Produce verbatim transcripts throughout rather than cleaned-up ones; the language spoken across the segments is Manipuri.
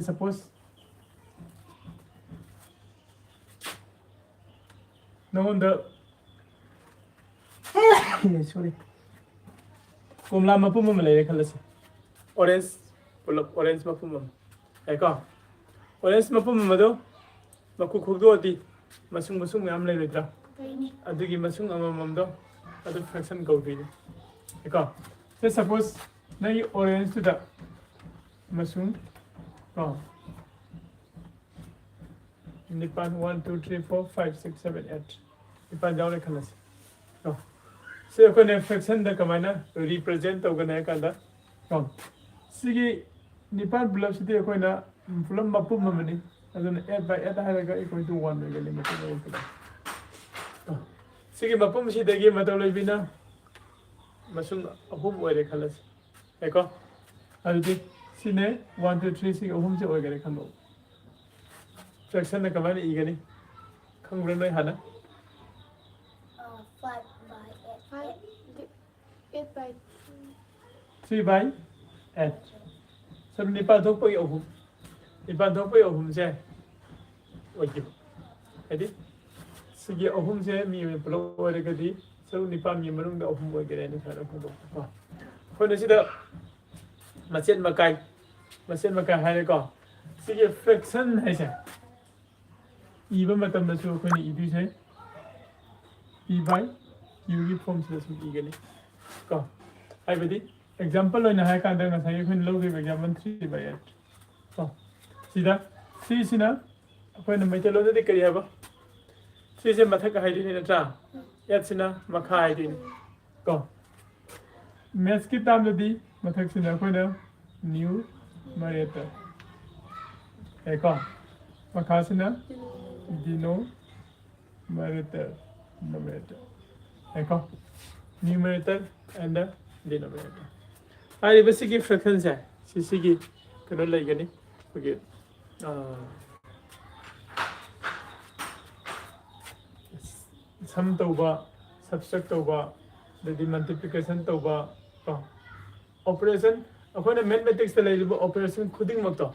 Suppose ꯅꯉꯣꯟꯗ, sorry, ꯀꯣꯝꯂꯥ ꯃꯄꯨꯝ ꯑꯃ ꯂꯩꯔꯦ ꯈꯜꯂꯁꯤ꯫ Orange, ꯄꯨꯂꯞ orange ꯃꯄꯨꯝ ꯑꯃ ꯌꯥꯏꯀꯣ꯫ Orange ꯃꯄꯨꯝ ꯑꯃꯗꯣ ꯃꯀꯨ ꯈꯣꯛꯇꯣꯛꯑꯗꯤ ꯃꯁꯨꯡ ꯃꯁꯨꯡ ꯃꯌꯥꯝ ꯂꯩꯔꯣꯏꯗ꯭ꯔꯥ? ꯑꯗꯨꯒꯤ ꯃꯁꯨꯡ ꯑꯃꯃꯝꯗꯣ ꯑꯗꯨ fraction ꯀꯧꯗꯣꯏꯅꯤ꯫ ꯌꯥꯏꯀꯣ? Say suppose ꯅꯪꯒꯤ orange ꯇꯨꯗ ꯃꯁꯨꯡ ꯀꯣ ꯅꯤꯄꯥꯟ, one, two, three, four, five, six, seven, eight, ꯅꯤꯄꯥꯟ ꯌꯥꯎꯔꯦ ꯈꯜꯂꯁꯤ꯫ ꯀꯣ ꯁꯤ ꯑꯩꯈꯣꯏꯅ fraction ꯗ ꯀꯃꯥꯏꯅ represent ꯇꯧꯒꯅꯤ ꯍꯥꯏ ꯀꯥꯟꯗ, ꯀꯣ ꯁꯤꯒꯤ ꯅꯤꯄꯥꯟ ꯄꯨꯂꯞꯁꯤꯗꯤ ꯑꯩꯈꯣꯏꯅ ꯄꯨꯂꯞ ꯃꯄꯨꯝ ꯑꯃꯅꯤ꯫ ꯑꯗꯨꯅ eight by eight ꯍꯥꯏꯔꯒ equal to one ꯑꯣꯏꯒꯅꯤ ꯃꯄꯨꯝ ꯑꯃ ꯄꯨꯂꯞ꯫ ꯀꯣ ꯁꯤꯒꯤ ꯃꯄꯨꯝꯁꯤꯗꯒꯤ ꯃꯇꯧ ꯂꯩꯕꯤꯅ ꯃꯁꯨꯡ ꯑꯍꯨꯝ ꯑꯣꯏꯔꯦ ꯈꯜꯂꯁꯤ꯫ ꯌꯥꯏꯀꯣ? ꯑꯗꯨꯗꯤ ꯁꯤꯅꯦ, one, two, three, ꯁꯤꯒꯤ ꯑꯍꯨꯝꯁꯦ ꯑꯣꯏꯒꯅꯤ ꯈꯜꯂꯣ꯫ Fraction ꯅ ꯀꯃꯥꯏꯅ ꯏꯒꯅꯤ? ꯈꯪꯕ꯭ꯔꯥ ꯅꯣꯏ ꯍꯥꯟꯅ? Uh, five by eight. Five, eight by three. Three by eight. ꯁꯔꯨꯛ ꯅꯤꯄꯥꯟ ꯊꯣꯛꯄꯒꯤ ꯑꯍꯨꯝ꯫ ꯅꯤꯄꯥꯟ ꯊꯣꯛꯄꯒꯤ ꯑꯍꯨꯝꯁꯦ ꯑꯣꯏꯈꯤꯕ꯫ ꯍꯥꯏꯗꯤ ꯁꯤꯒꯤ ꯑꯍꯨꯝꯁꯦ ꯃꯤ ꯑꯣꯏꯅ ꯄꯨꯂꯞ ꯑꯣꯏꯔꯒꯗꯤ ꯁꯔꯨꯛ ꯅꯤꯄꯥꯟꯒꯤ ꯃꯅꯨꯡꯗ ꯑꯍꯨꯝ ꯑꯣꯏꯒꯅꯤ ꯍꯥꯏꯅ ꯁꯨꯃꯥꯏꯅ ꯈꯪꯗꯣꯛꯄꯀꯣ꯫ ꯑꯩꯈꯣꯏꯅ ꯁꯤꯗ ꯃꯆꯦꯠ ꯃꯀꯥꯏ, ꯃꯆꯦꯠ ꯃꯀꯥꯏ ꯍꯥꯏꯔꯦꯀꯣ꯫ ꯁꯤꯒꯤ fraction ꯍꯥꯏꯁꯦ ꯏꯕ ꯃꯇꯝꯗꯁꯨ ꯑꯩꯈꯣꯏꯅ ꯏꯗꯣꯏꯁꯦ P by Q ꯒꯤ form ꯁꯤꯗ ꯁꯨꯝ ꯏꯒꯅꯤ ꯀꯣ꯫ ꯍꯥꯏꯕꯗꯤ example ꯑꯣꯏꯅ ꯍꯥꯏꯔ ꯀꯥꯟꯗ ꯉꯁꯥꯏꯒꯤ ꯑꯩꯈꯣꯏꯅ ꯂꯧꯈꯤꯕ example three by eight ꯀꯣ꯫ ꯁꯤꯗ three ꯁꯤꯅ ꯑꯩꯈꯣꯏꯅ ꯃꯩꯇꯩꯂꯣꯟꯗꯗꯤ ꯀꯔꯤ ꯍꯥꯏꯕ? Three ꯁꯦ ꯃꯊꯛ ꯍꯥꯏꯗꯣꯏꯅꯤ ꯅꯠꯇ꯭ꯔꯥ? Eight ꯁꯤꯅ ꯃꯈꯥ ꯍꯥꯏꯗꯣꯏꯅꯤ ꯀꯣ꯫ Maths ꯀꯤ term ꯗꯗꯤ ꯃꯊꯛꯁꯤꯅ ꯑꯩꯈꯣꯏꯅ numerator ꯌꯥꯏꯀꯣ꯫ ꯃꯈꯥꯁꯤꯅ denominator, numerator ꯌꯥꯏꯀꯣ꯫ Numerator and the denominator꯫ ꯍꯥꯏꯔꯤꯕ ꯁꯤꯒꯤ fraction ꯁꯦ ꯁꯤ ꯁꯤꯒꯤ ꯀꯩꯅꯣ ꯂꯩꯒꯅꯤ ꯑꯩꯈꯣꯏꯒꯤ ꯑꯥ, sum ꯇꯧꯕ, subtract ꯇꯧꯕ, ꯑꯗꯩꯗꯤ multiplication ꯇꯧꯕ ꯀꯣ꯫ Operation, ꯑꯩꯈꯣꯏꯅ mathematics ꯇ ꯂꯩꯔꯤꯕ operation ꯈꯨꯗꯤꯡꯃꯛꯇꯣ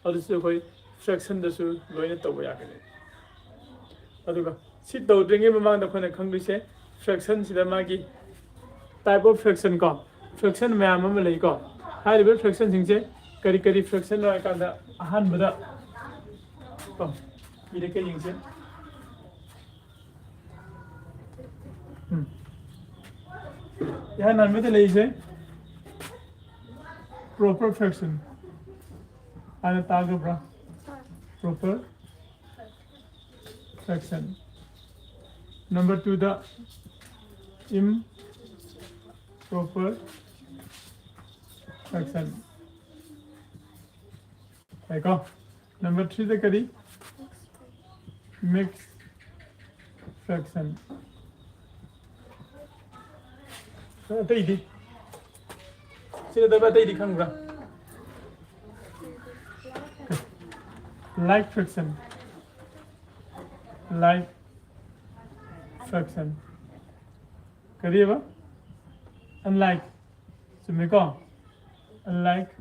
ꯑꯗꯨꯁꯨ ꯑꯩꯈꯣꯏ ꯐ꯭ꯔꯦꯛꯁꯟꯗꯁꯨ ꯂꯣꯏꯅ ꯇꯧꯕ ꯌꯥꯒꯅꯤ꯫ ꯑꯗꯨꯒ ꯁꯤ ꯇꯧꯗ꯭ꯔꯤꯉꯩ ꯃꯃꯥꯡꯗ ꯑꯩꯈꯣꯏꯅ ꯈꯪꯗꯣꯏꯁꯦ ꯐ꯭ꯔꯦꯛꯁꯟꯁꯤꯗ ꯃꯥꯒꯤ type of fraction ꯀꯣ, ꯐ꯭ꯔꯦꯛꯁꯟ ꯃꯌꯥꯝ ꯑꯃ ꯂꯩꯀꯣ꯫ ꯍꯥꯏꯔꯤꯕ ꯐ꯭ꯔꯦꯛꯁꯟꯁꯤꯡꯁꯦ ꯀꯔꯤ ꯀꯔꯤ ꯐ꯭ꯔꯦꯛꯁꯟꯅꯣ ꯍꯥꯏ ꯀꯥꯟꯗ ꯑꯍꯥꯟꯕꯗ ꯀꯣ, ꯏꯔꯛꯀꯦ ꯌꯦꯡꯁꯦ꯫ ꯎꯝ꯫ ꯏꯍꯥꯟ ꯍꯥꯟꯕꯗ ꯂꯩꯔꯤꯁꯦ proper fraction ꯍꯥꯏꯅ ꯇꯥꯈ꯭ꯔꯕ꯭ꯔꯥ? Proper fraction꯫ Number two ꯗ improper fraction꯫ ꯍꯥꯏꯀꯣ꯫ Number three ꯗ ꯀꯔꯤ? Mixed fraction꯫ ꯑꯇꯩꯗꯤ? ꯁꯤ ꯅꯠꯇꯕ ꯑꯇꯩꯗꯤ ꯈꯪꯕ꯭ꯔꯥ? Like fraction꯫ Like fraction꯫ ꯀꯔꯤꯕ? Unlike꯫ ꯆꯨꯝꯃꯤꯀꯣ? Unlike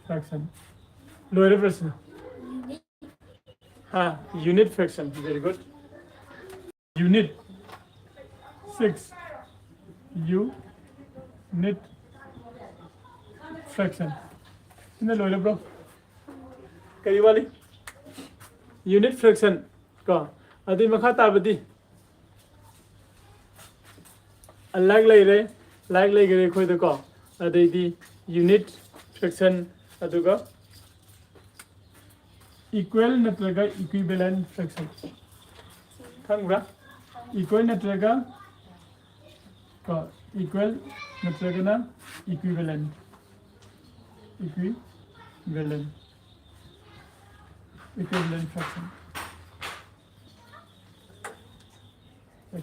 fraction꯫ ꯂꯣꯏꯔꯕ꯭ꯔꯥ ꯁꯤꯅ? ꯍꯥ, unit fraction꯫ Very good꯫ Unit six, unit fraction꯫ ꯁꯤꯅ ꯂꯣꯏꯔꯕ꯭ꯔꯣ? ꯀꯔꯤ ꯋꯥꯠꯂꯤ? Unit fraction ꯀꯣ꯫ ꯑꯗꯨꯏ ꯃꯈꯥ ꯇꯥꯕꯗꯤ unlike ꯂꯩꯔꯦ, like ꯂꯩꯈꯔꯦ ꯑꯩꯈꯣꯏꯗꯀꯣ꯫ ꯑꯗꯩꯗꯤ unit fraction, ꯑꯗꯨꯒ equal ꯅꯠꯇ꯭ꯔꯒ equivalent fraction꯫ ꯈꯪꯕ꯭ꯔꯥ? Equal ꯅꯠꯇ꯭ꯔꯒ ꯀꯣ, equal ꯅꯠꯇ꯭ꯔꯒꯅ equivalent꯫ Equivalent꯫ Equivalent fraction꯫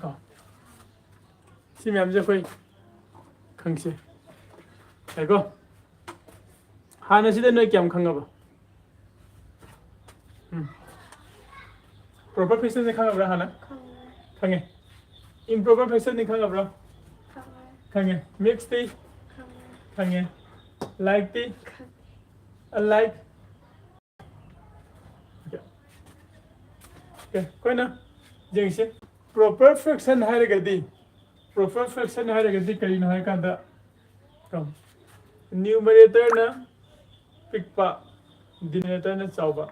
ꯀꯣ꯫ ꯁꯤ ꯃꯌꯥꯝꯁꯦ ꯑꯩꯈꯣꯏ ꯈꯪꯁꯦ꯫ ꯌꯥꯏꯀꯣ? ꯍꯥꯟꯅꯁꯤꯗ ꯅꯣꯏ ꯀꯌꯥꯝ ꯈꯪꯉꯕ? ꯎꯝ꯫ Proper fraction ꯁꯦ ꯈꯪꯉꯕ꯭ꯔꯥ ꯍꯥꯟꯅ? ꯈꯪꯉꯦ꯫ ꯈꯪꯉꯦ꯫ Improper fraction ꯗꯤ ꯈꯪꯉꯕ꯭ꯔꯥ? ꯈꯪꯉꯦ꯫ ꯈꯪꯉꯦ꯫ Mixed T? ꯈꯪꯉꯦ꯫ ꯈꯪꯉꯦ꯫ Like T? ꯈꯪꯉꯦ꯫ Unlike, okay, okay, ꯑꯩꯈꯣꯏꯅ ꯌꯦꯡꯁꯤ, proper fraction ꯍꯥꯏꯔꯒꯗꯤ, proper fraction ꯍꯥꯏꯔꯒꯗꯤ ꯀꯔꯤꯅꯣ ꯍꯥꯏ ꯀꯥꯟꯗ, ꯀꯣ, numeratorꯅ ꯄꯤꯛꯄ, denominatorꯅ ꯆꯥꯎꯕ꯫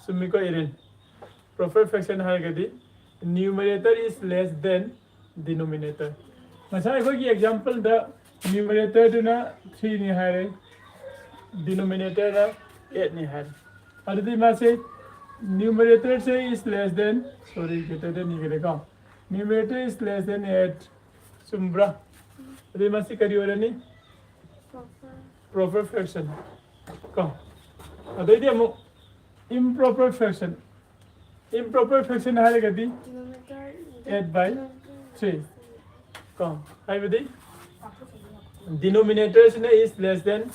ꯆꯨꯝꯃꯤꯀꯣ, ꯏꯔꯤꯟ? Proper fraction ꯍꯥꯏꯔꯒꯗꯤ numerator is less than denominator. ꯉꯁꯥꯏ ꯑꯩꯈꯣꯏꯒꯤ exampleꯗ numeratorꯗꯨꯅ threeꯅꯤ ꯍꯥꯏꯔꯦ, denominatorꯅ eightꯅꯤ ꯍꯥꯏꯔꯦ꯫ ꯑꯗꯨꯗꯤ ꯃꯥꯁꯦ, numeratorꯁꯦ is less than, sorry, greater than ꯏꯈ꯭ꯔꯦꯀꯣ꯫ Numerator is less than eight꯫ ꯆꯨꯝꯕ꯭ꯔꯥ? ꯑꯗꯨꯗꯤ ꯃꯁꯤ ꯀꯔꯤ ꯑꯣꯏꯔꯅꯤ? Proper fraction꯫ ꯀꯣ, ꯑꯗꯩꯗꯤ ꯑꯃꯨꯛ improper fraction꯫ Improper fraction ꯍꯥꯏꯔꯒꯗꯤ eight by three꯫ ꯀꯣ, ꯍꯥꯏꯕꯗꯤ denominatorꯁꯤꯅ is less than,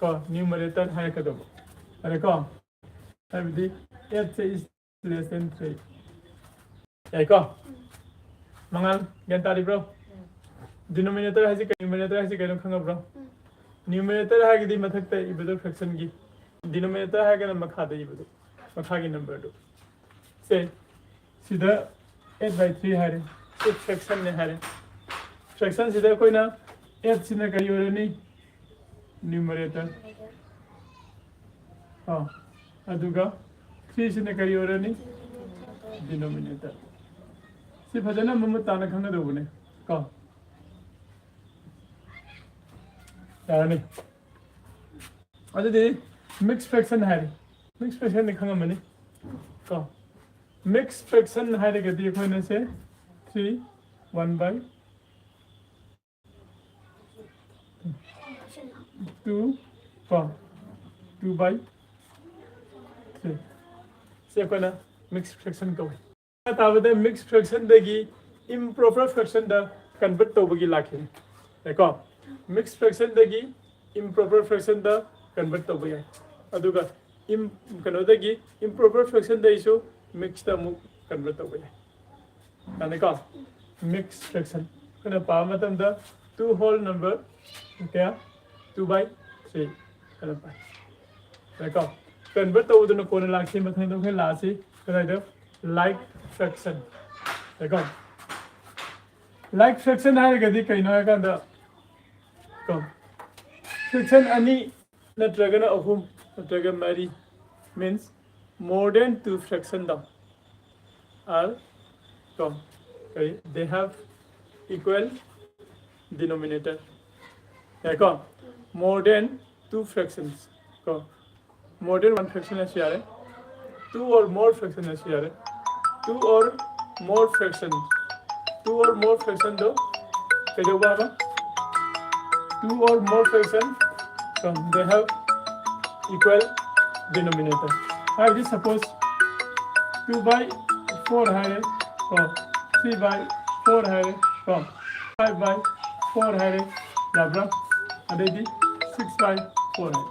ꯀꯣ, numerator ꯍꯥꯏꯔꯛꯀꯗꯧꯕ꯫ ꯑꯗ ꯀꯣ, ꯍꯥꯏꯕꯗꯤ eightꯁꯦ is less than three꯫ ꯌꯥꯏꯀꯣ? ꯃꯉꯥꯜ, ꯒ꯭ꯌꯥꯟ ꯇꯥꯔꯤꯕ꯭ꯔꯣ? Denominator ꯍꯥꯏꯁꯦ ꯀꯩ, numerator ꯍꯥꯏꯁꯦ ꯀꯩꯅꯣ ꯈꯪꯉꯕ꯭ꯔꯣ? Numerator ꯍꯥꯏꯔꯒꯗꯤ ꯃꯊꯛꯇ ꯏꯕꯗꯣ fractionꯒꯤ, denominator ꯍꯥꯏꯔꯒꯅ ꯃꯈꯥꯗ ꯏꯕꯗꯣ, ꯃꯈꯥꯒꯤ numberꯗꯣ꯫ ꯁꯦ, ꯁꯤꯗ eight by three ꯍꯥꯏꯔꯦ, ꯁꯤ fractionꯅꯦ ꯍꯥꯏꯔꯦ꯫ Fractionꯁꯤꯗ ꯑꯩꯈꯣꯏꯅ eightꯁꯤꯅ ꯀꯔꯤ ꯑꯣꯏꯔꯅꯤ? Numerator꯫ ꯑꯥ, ꯑꯗꯨꯒ threeꯁꯤꯅ ꯀꯔꯤ ꯑꯣꯏꯔꯅꯤ? Denominator꯫ ꯁꯤ ꯐꯖꯅ ꯃꯃꯨꯠ ꯇꯥꯅ ꯈꯪꯒꯗꯧꯕꯅꯦ ꯀꯣ꯫ ꯌꯥꯔꯅꯤ꯫ ꯑꯗꯨꯗꯤ mixed fraction ꯍꯥꯏꯔꯦ꯫ Mixed fractionꯗꯤ ꯈꯪꯉꯝꯃꯅꯤ ꯀꯣ꯫ Mixed fraction ꯍꯥꯏꯔꯒꯗꯤ ꯑꯩꯈꯣꯏꯅ ꯁꯦ three, one by two ꯀꯣ, two by three꯫ ꯁꯤ ꯑꯩꯈꯣꯏꯅ mixed fraction ꯀꯧꯏ꯫ ꯃꯈꯥ ꯇꯥꯕꯗ mixed fractionꯗꯒꯤ improper fractionꯗ convert ꯇꯧꯕꯒꯤ ꯂꯥꯛꯈꯤꯅꯤ꯫ ꯌꯥꯏꯀꯣ? Mixed fractionꯗꯒꯤ improper fractionꯗ convert ꯇꯧꯕ ꯌꯥꯏ꯫ ꯑꯗꯨꯒ im-, ꯀꯩꯅꯣꯗꯒꯤ improper fractionꯗꯒꯤꯁꯨ mixedꯇ ꯑꯃꯨꯛ convert ꯇꯧꯕ ꯌꯥꯏ꯫ ꯌꯥꯅꯤꯀꯣ? Mixed fraction꯫ ꯑꯩꯈꯣꯏꯅ ꯄꯥꯕ ꯃꯇꯝꯗ two whole number ꯀꯌꯥ? Two by three꯫ ꯀꯩꯅꯣ ꯄꯥꯏ꯫ ꯌꯥꯏꯀꯣ? Convert ꯇꯧꯕꯗꯨꯅ ꯀꯣꯟꯅ ꯂꯥꯛꯁꯤ꯫ ꯃꯊꯪꯗ ꯑꯩꯈꯣꯏ ꯂꯥꯛꯑꯁꯤ ꯀꯗꯥꯏꯗ? Like fraction꯫ ꯌꯥꯏꯀꯣ? Like fraction ꯍꯥꯏꯔꯒꯗꯤ ꯀꯩꯅꯣ ꯍꯥꯏꯔꯀꯥꯟꯗ, ꯀꯣ, fraction ꯑꯅꯤ ꯅꯠꯇ꯭ꯔꯒꯅ ꯑꯍꯨꯝ ꯅꯠꯇ꯭ꯔꯒ ꯃꯔꯤ, means more than two fraction ꯗꯣ are, ꯀꯣ, ꯀꯔꯤ, they have equal denominator꯫ ꯌꯥꯏꯀꯣ? More than two fractions꯫ ꯀꯣ, more than one fraction ꯅꯁꯨ ꯌꯥꯔꯦ, two or more fraction ꯅꯁꯨ ꯌꯥꯔꯦ꯫ Two or more fraction, two or more fraction ꯗꯣ ꯀꯩꯗꯧꯕ ꯍꯥꯏꯕ? Two or more fraction, ꯀꯣ, they have equal denominator꯫ ꯍꯥꯏꯕꯗꯤ, suppose two by four ꯍꯥꯏꯔꯦ, ꯀꯣ, three by four ꯍꯥꯏꯔꯦ, ꯀꯣ, five by four ꯍꯥꯏꯔꯦ, ꯌꯥꯕ꯭ꯔꯥ? ꯑꯗꯩꯗꯤ six by four ꯍꯥꯏꯔꯦ꯫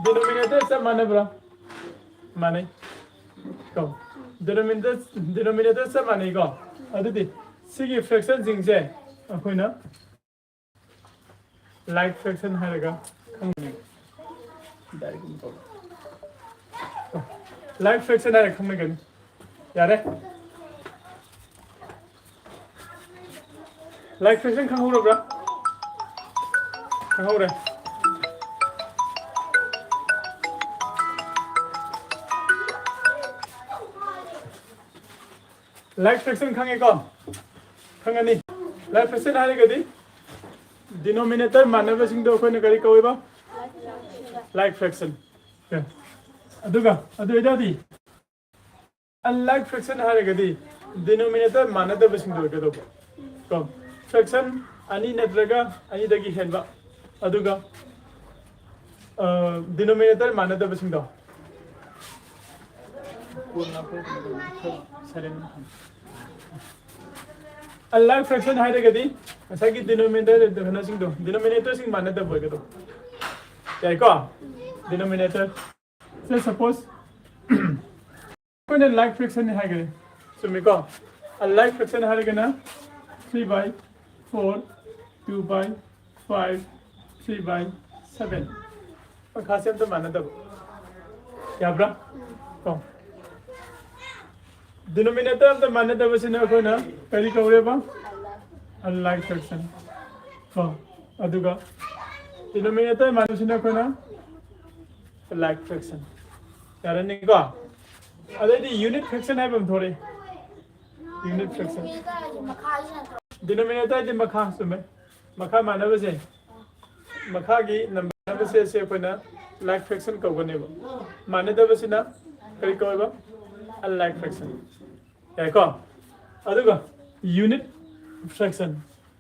Denominator ꯆꯞ ꯃꯥꯟꯅꯕ꯭ꯔꯥ? ꯃꯥꯟꯅꯩ꯫ ꯀꯣ, denominator, denominator ꯆꯞ ꯃꯥꯟꯅꯩꯀꯣ꯫ ꯑꯗꯨꯗꯤ ꯁꯤꯒꯤ fraction ꯁꯤꯡꯁꯦ ꯑꯩꯈꯣꯏꯅ like fraction ꯍꯥꯏꯔꯒ ꯈꯪꯒꯅꯤ꯫ Direct ꯑꯗꯨꯝ ꯇꯧꯔꯣ꯫ Like fraction ꯍꯥꯏꯔꯒ ꯈꯪꯅꯒꯅꯤ꯫ ꯌꯥꯔꯦ? Like fraction ꯈꯪꯍꯧꯔꯕ꯭ꯔꯥ? ꯈꯪꯍꯧꯔꯦ꯫ Like fraction ꯈꯪꯉꯦꯀꯣ? ꯈꯪꯉꯅꯤ꯫ Like fraction ꯍꯥꯏꯔꯒꯗꯤ denominator ꯃꯥꯟꯅꯕꯁꯤꯡꯗꯣ ꯑꯩꯈꯣꯏꯅ ꯀꯔꯤ ꯀꯧꯋꯦꯕ? Like fraction꯫ ꯑꯗꯨꯒ ꯑꯗꯨ ꯑꯣꯏꯇꯥꯔꯗꯤ unlike fraction ꯍꯥꯏꯔꯒꯗꯤ denominator ꯃꯥꯟꯅꯗꯕꯁꯤꯡꯗꯣ ꯑꯣꯏꯒꯗꯧꯕ꯫ ꯀꯣ, fraction ꯑꯅꯤ ꯅꯠꯇ꯭ꯔꯒ ꯑꯅꯤꯗꯒꯤ ꯍꯦꯟꯕ, ꯑꯗꯨꯒ denominator ꯃꯥꯟꯅꯗꯕꯁꯤꯡꯗꯣ꯫ Unlike fraction ꯍꯥꯏꯔꯒꯗꯤ ꯉꯁꯥꯏꯒꯤ denominator ꯀꯩꯅꯣꯁꯤꯡꯗꯣ, denominatorꯁꯤꯡ ꯃꯥꯟꯅꯗꯕ ꯑꯣꯏꯒꯗꯧꯕ꯫ ꯌꯥꯏꯀꯣ? Denominator꯫ Say suppose ꯑꯩꯈꯣꯏꯅ like fraction ꯅꯤ ꯍꯥꯏꯈ꯭ꯔꯦ꯫ ꯆꯨꯝꯃꯤꯀꯣ? Unlike fraction ꯍꯥꯏꯔꯒꯅ three by four, two by five, three by seven꯫ ꯃꯈꯥꯁꯦ ꯑꯝꯇ ꯃꯥꯟꯅꯗꯕ꯫ ꯌꯥꯕ꯭ꯔꯥ? ꯀꯣ, denominator ꯑꯝꯇ ꯃꯥꯟꯅꯗꯕꯁꯤꯅ ꯑꯩꯈꯣꯏꯅ ꯀꯔꯤ ꯀꯧꯔꯦꯕ? Unlike fraction꯫ ꯀꯣ, ꯑꯗꯨꯒ denominator ꯃꯥꯟꯅꯕꯁꯤꯅ ꯑꯩꯈꯣꯏꯅ like fraction꯫ ꯌꯥꯔꯅꯤꯀꯣ? ꯑꯗꯩꯗꯤ unit fraction ꯍꯥꯏꯕ ꯑꯃ ꯊꯣꯛꯂꯛꯏ꯫ Unit fraction꯫ Denominator ꯍꯥꯏꯗꯤ ꯃꯈꯥ, ꯆꯨꯝꯃꯦ꯫ ꯃꯈꯥ ꯃꯥꯟꯅꯕꯁꯦ, ꯃꯈꯥꯒꯤ number ꯃꯥꯟꯅꯕꯁꯦ, ꯁꯤ ꯑꯩꯈꯣꯏꯅ like fraction ꯀꯧꯒꯅꯦꯕ꯫ ꯃꯥꯟꯅꯗꯕꯁꯤꯅ ꯀꯔꯤ ꯀꯧꯋꯦꯕ? Unlike fraction꯫ ꯌꯥꯏꯀꯣ? ꯑꯗꯨꯒ unit fraction,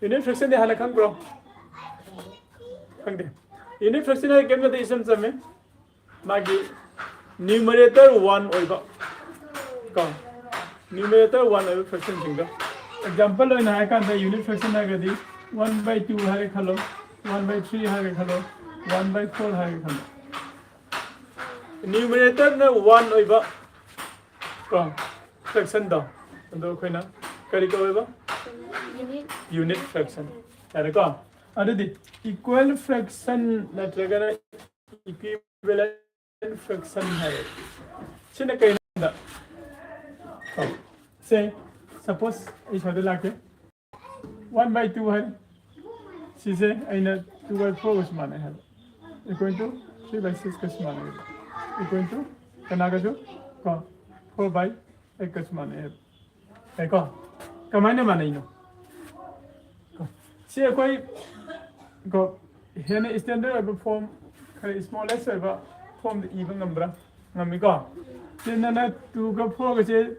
unit fraction ꯗꯤ ꯍꯥꯟꯅ ꯈꯪꯕ꯭ꯔꯣ? ꯈꯪꯗꯦ꯫ Unit fraction ꯍꯥꯏꯗꯤ ꯀꯩꯝ ꯅꯠꯇꯦ, ꯏꯆꯝ ꯆꯝꯃꯦ꯫ ꯃꯥꯒꯤ numerator one ꯑꯣꯏꯕ ꯀꯣ, numerator one ꯑꯣꯏꯕ fraction ꯁꯤꯡꯗꯣ꯫ Example ꯑꯣꯏꯅ ꯍꯥꯏꯔꯀꯥꯟꯗ unit fraction ꯍꯥꯏꯔꯒꯗꯤ one by two ꯍꯥꯏꯔꯦ ꯈꯜꯂꯣ, one by three ꯍꯥꯏꯔꯦ ꯈꯜꯂꯣ, one by four ꯍꯥꯏꯔꯦ ꯈꯜꯂꯣ꯫ Numerator ꯅ one ꯑꯣꯏꯕ ꯀꯣ, fraction ꯗꯣ, ꯑꯗꯣ ꯑꯩꯈꯣꯏꯅ ꯀꯔꯤ ꯀꯧꯋꯦꯕ? Unit fraction꯫ ꯌꯥꯔꯦꯀꯣ? ꯑꯗꯨꯗꯤ equal fraction ꯅꯠꯇ꯭ꯔꯒꯅ equivalent fraction ꯍꯥꯏꯔꯦ꯫ ꯁꯤꯅ ꯀꯩꯅꯣꯗ, ꯁꯦ, suppose ꯑꯩ ꯁ꯭ꯋꯥꯏꯗ ꯂꯥꯛꯀꯦ, one by two ꯍꯥꯏ, ꯁꯤꯁꯦ ꯑꯩꯅ two by four ꯒꯁꯨ ꯃꯥꯟꯅꯩ ꯍꯥꯏꯕ, equal to three by six ꯀꯁꯨ ꯃꯥꯟꯅꯩ ꯍꯥꯏꯕ, equal to ꯀꯅꯥꯒꯁꯨ ꯀꯣ, four by eight ꯀꯁꯨ ꯃꯥꯟꯅꯩ ꯍꯥꯏꯕ꯫ ꯌꯥꯏꯀꯣ? ꯀꯃꯥꯏꯅ ꯃꯥꯟꯅꯩꯅꯣ? ꯀꯣ, ꯁꯤ ꯑꯩꯈꯣꯏ ꯀꯣ, ꯍꯦꯟꯅ standard ꯑꯣꯏꯕ form, ꯈꯔ smallest ꯑꯣꯏꯕ form ꯗ ꯏꯕ ꯉꯝꯕ꯭ꯔꯥ? ꯉꯝꯃꯤꯀꯣ? ꯁꯤ ꯅꯪꯅ two ꯒ four ꯒꯁꯦ,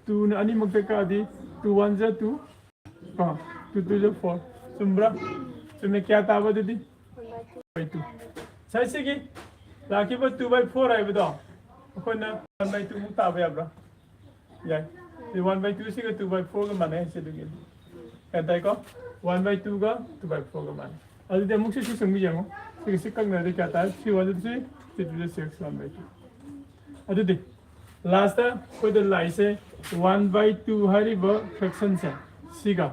two ꯅ ꯑꯅꯤꯃꯛꯇ ꯀꯛꯑꯗꯤ two one ꯖ two ꯀꯣ, two two ꯖ four꯫ ꯆꯨꯝꯕ꯭ꯔꯥ? ꯆꯨꯝꯃꯦ꯫ ꯀꯌꯥ ꯇꯥꯕ ꯑꯗꯨꯗꯤ? By two꯫ ꯉꯁꯥꯏ ꯁꯤꯒꯤ ꯂꯥꯛꯈꯤꯕ two by four ꯍꯥꯏꯕꯗꯣ ꯑꯩꯈꯣꯏꯅ one by two ꯃꯨꯛ ꯇꯥꯕ ꯌꯥꯕ꯭ꯔꯥ? ꯌꯥꯏ꯫ ꯁꯤ one by two ꯁꯤꯒ two by four ꯒ ꯃꯥꯟꯅꯩ ꯍꯥꯏꯁꯦ ꯑꯗꯨꯒꯤ꯫ ꯒ꯭ꯌꯥꯟ ꯇꯥꯏꯀꯣ? One by two ꯒ two by four ꯒ ꯃꯥꯟꯅꯩ꯫ ꯑꯗꯨꯗꯤ ꯑꯃꯨꯛꯁꯨ ꯁꯤ ꯆꯨꯝꯕ ꯌꯦꯡꯉꯣ꯫ ꯁꯤꯒ ꯁꯤ ꯀꯛꯅꯔꯗꯤ ꯀꯌꯥ ꯇꯥꯏ? Three one ꯖ three, two two ꯖ six, one by two꯫ ꯑꯗꯨꯗꯤ last ꯇ ꯑꯩꯈꯣꯏꯗ ꯂꯥꯛꯏꯁꯦ one by two ꯍꯥꯏꯔꯤꯕ fraction ꯁꯦ ꯁꯤꯒ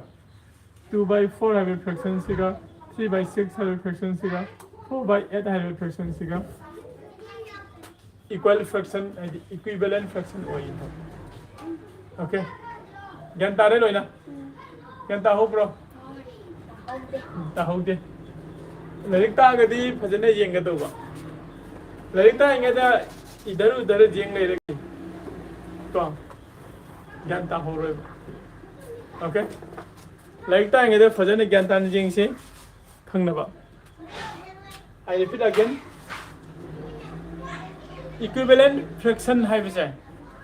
two by four ꯍꯥꯏꯕ fraction ꯁꯤꯒ three by six ꯍꯥꯏꯕ fraction ꯁꯤꯒ Four by eight ꯍꯥꯏꯔꯤꯕ fraction ꯁꯤꯒ equal fraction ꯍꯥꯏꯗꯤ equivalent fraction ꯑꯣꯏ꯫ Okay, ꯒ꯭ꯌꯥꯟ ꯇꯥꯔꯦ ꯂꯣꯏꯅ? ꯒ꯭ꯌꯥꯟ ꯇꯥꯍꯧꯕ꯭ꯔꯣ? ꯇꯥꯍꯧꯗꯦ꯫ ꯂꯥꯏꯔꯤꯛ ꯇꯥꯛꯑꯒꯗꯤ ꯐꯖꯅ ꯌꯦꯡꯒꯗꯧꯕ꯫ ꯂꯥꯏꯔꯤꯛ ꯇꯥꯛꯏꯉꯩꯗ ꯏꯙꯔ ꯎꯙꯔ ꯌꯦꯡ ꯂꯩꯔꯒꯗꯤ ꯀꯣ, ꯒ꯭ꯌꯥꯟ ꯇꯥꯍꯧꯔꯣꯏꯕ꯫ Okay, ꯂꯥꯏꯔꯤꯛ ꯇꯥꯛꯏꯉꯩꯗ ꯐꯖꯅ ꯒ꯭ꯌꯥꯟ ꯇꯥꯅ ꯌꯦꯡꯁꯤ, ꯈꯪꯅꯕ꯫ I repeat again, equivalent fraction ꯍꯥꯏꯕꯁꯦ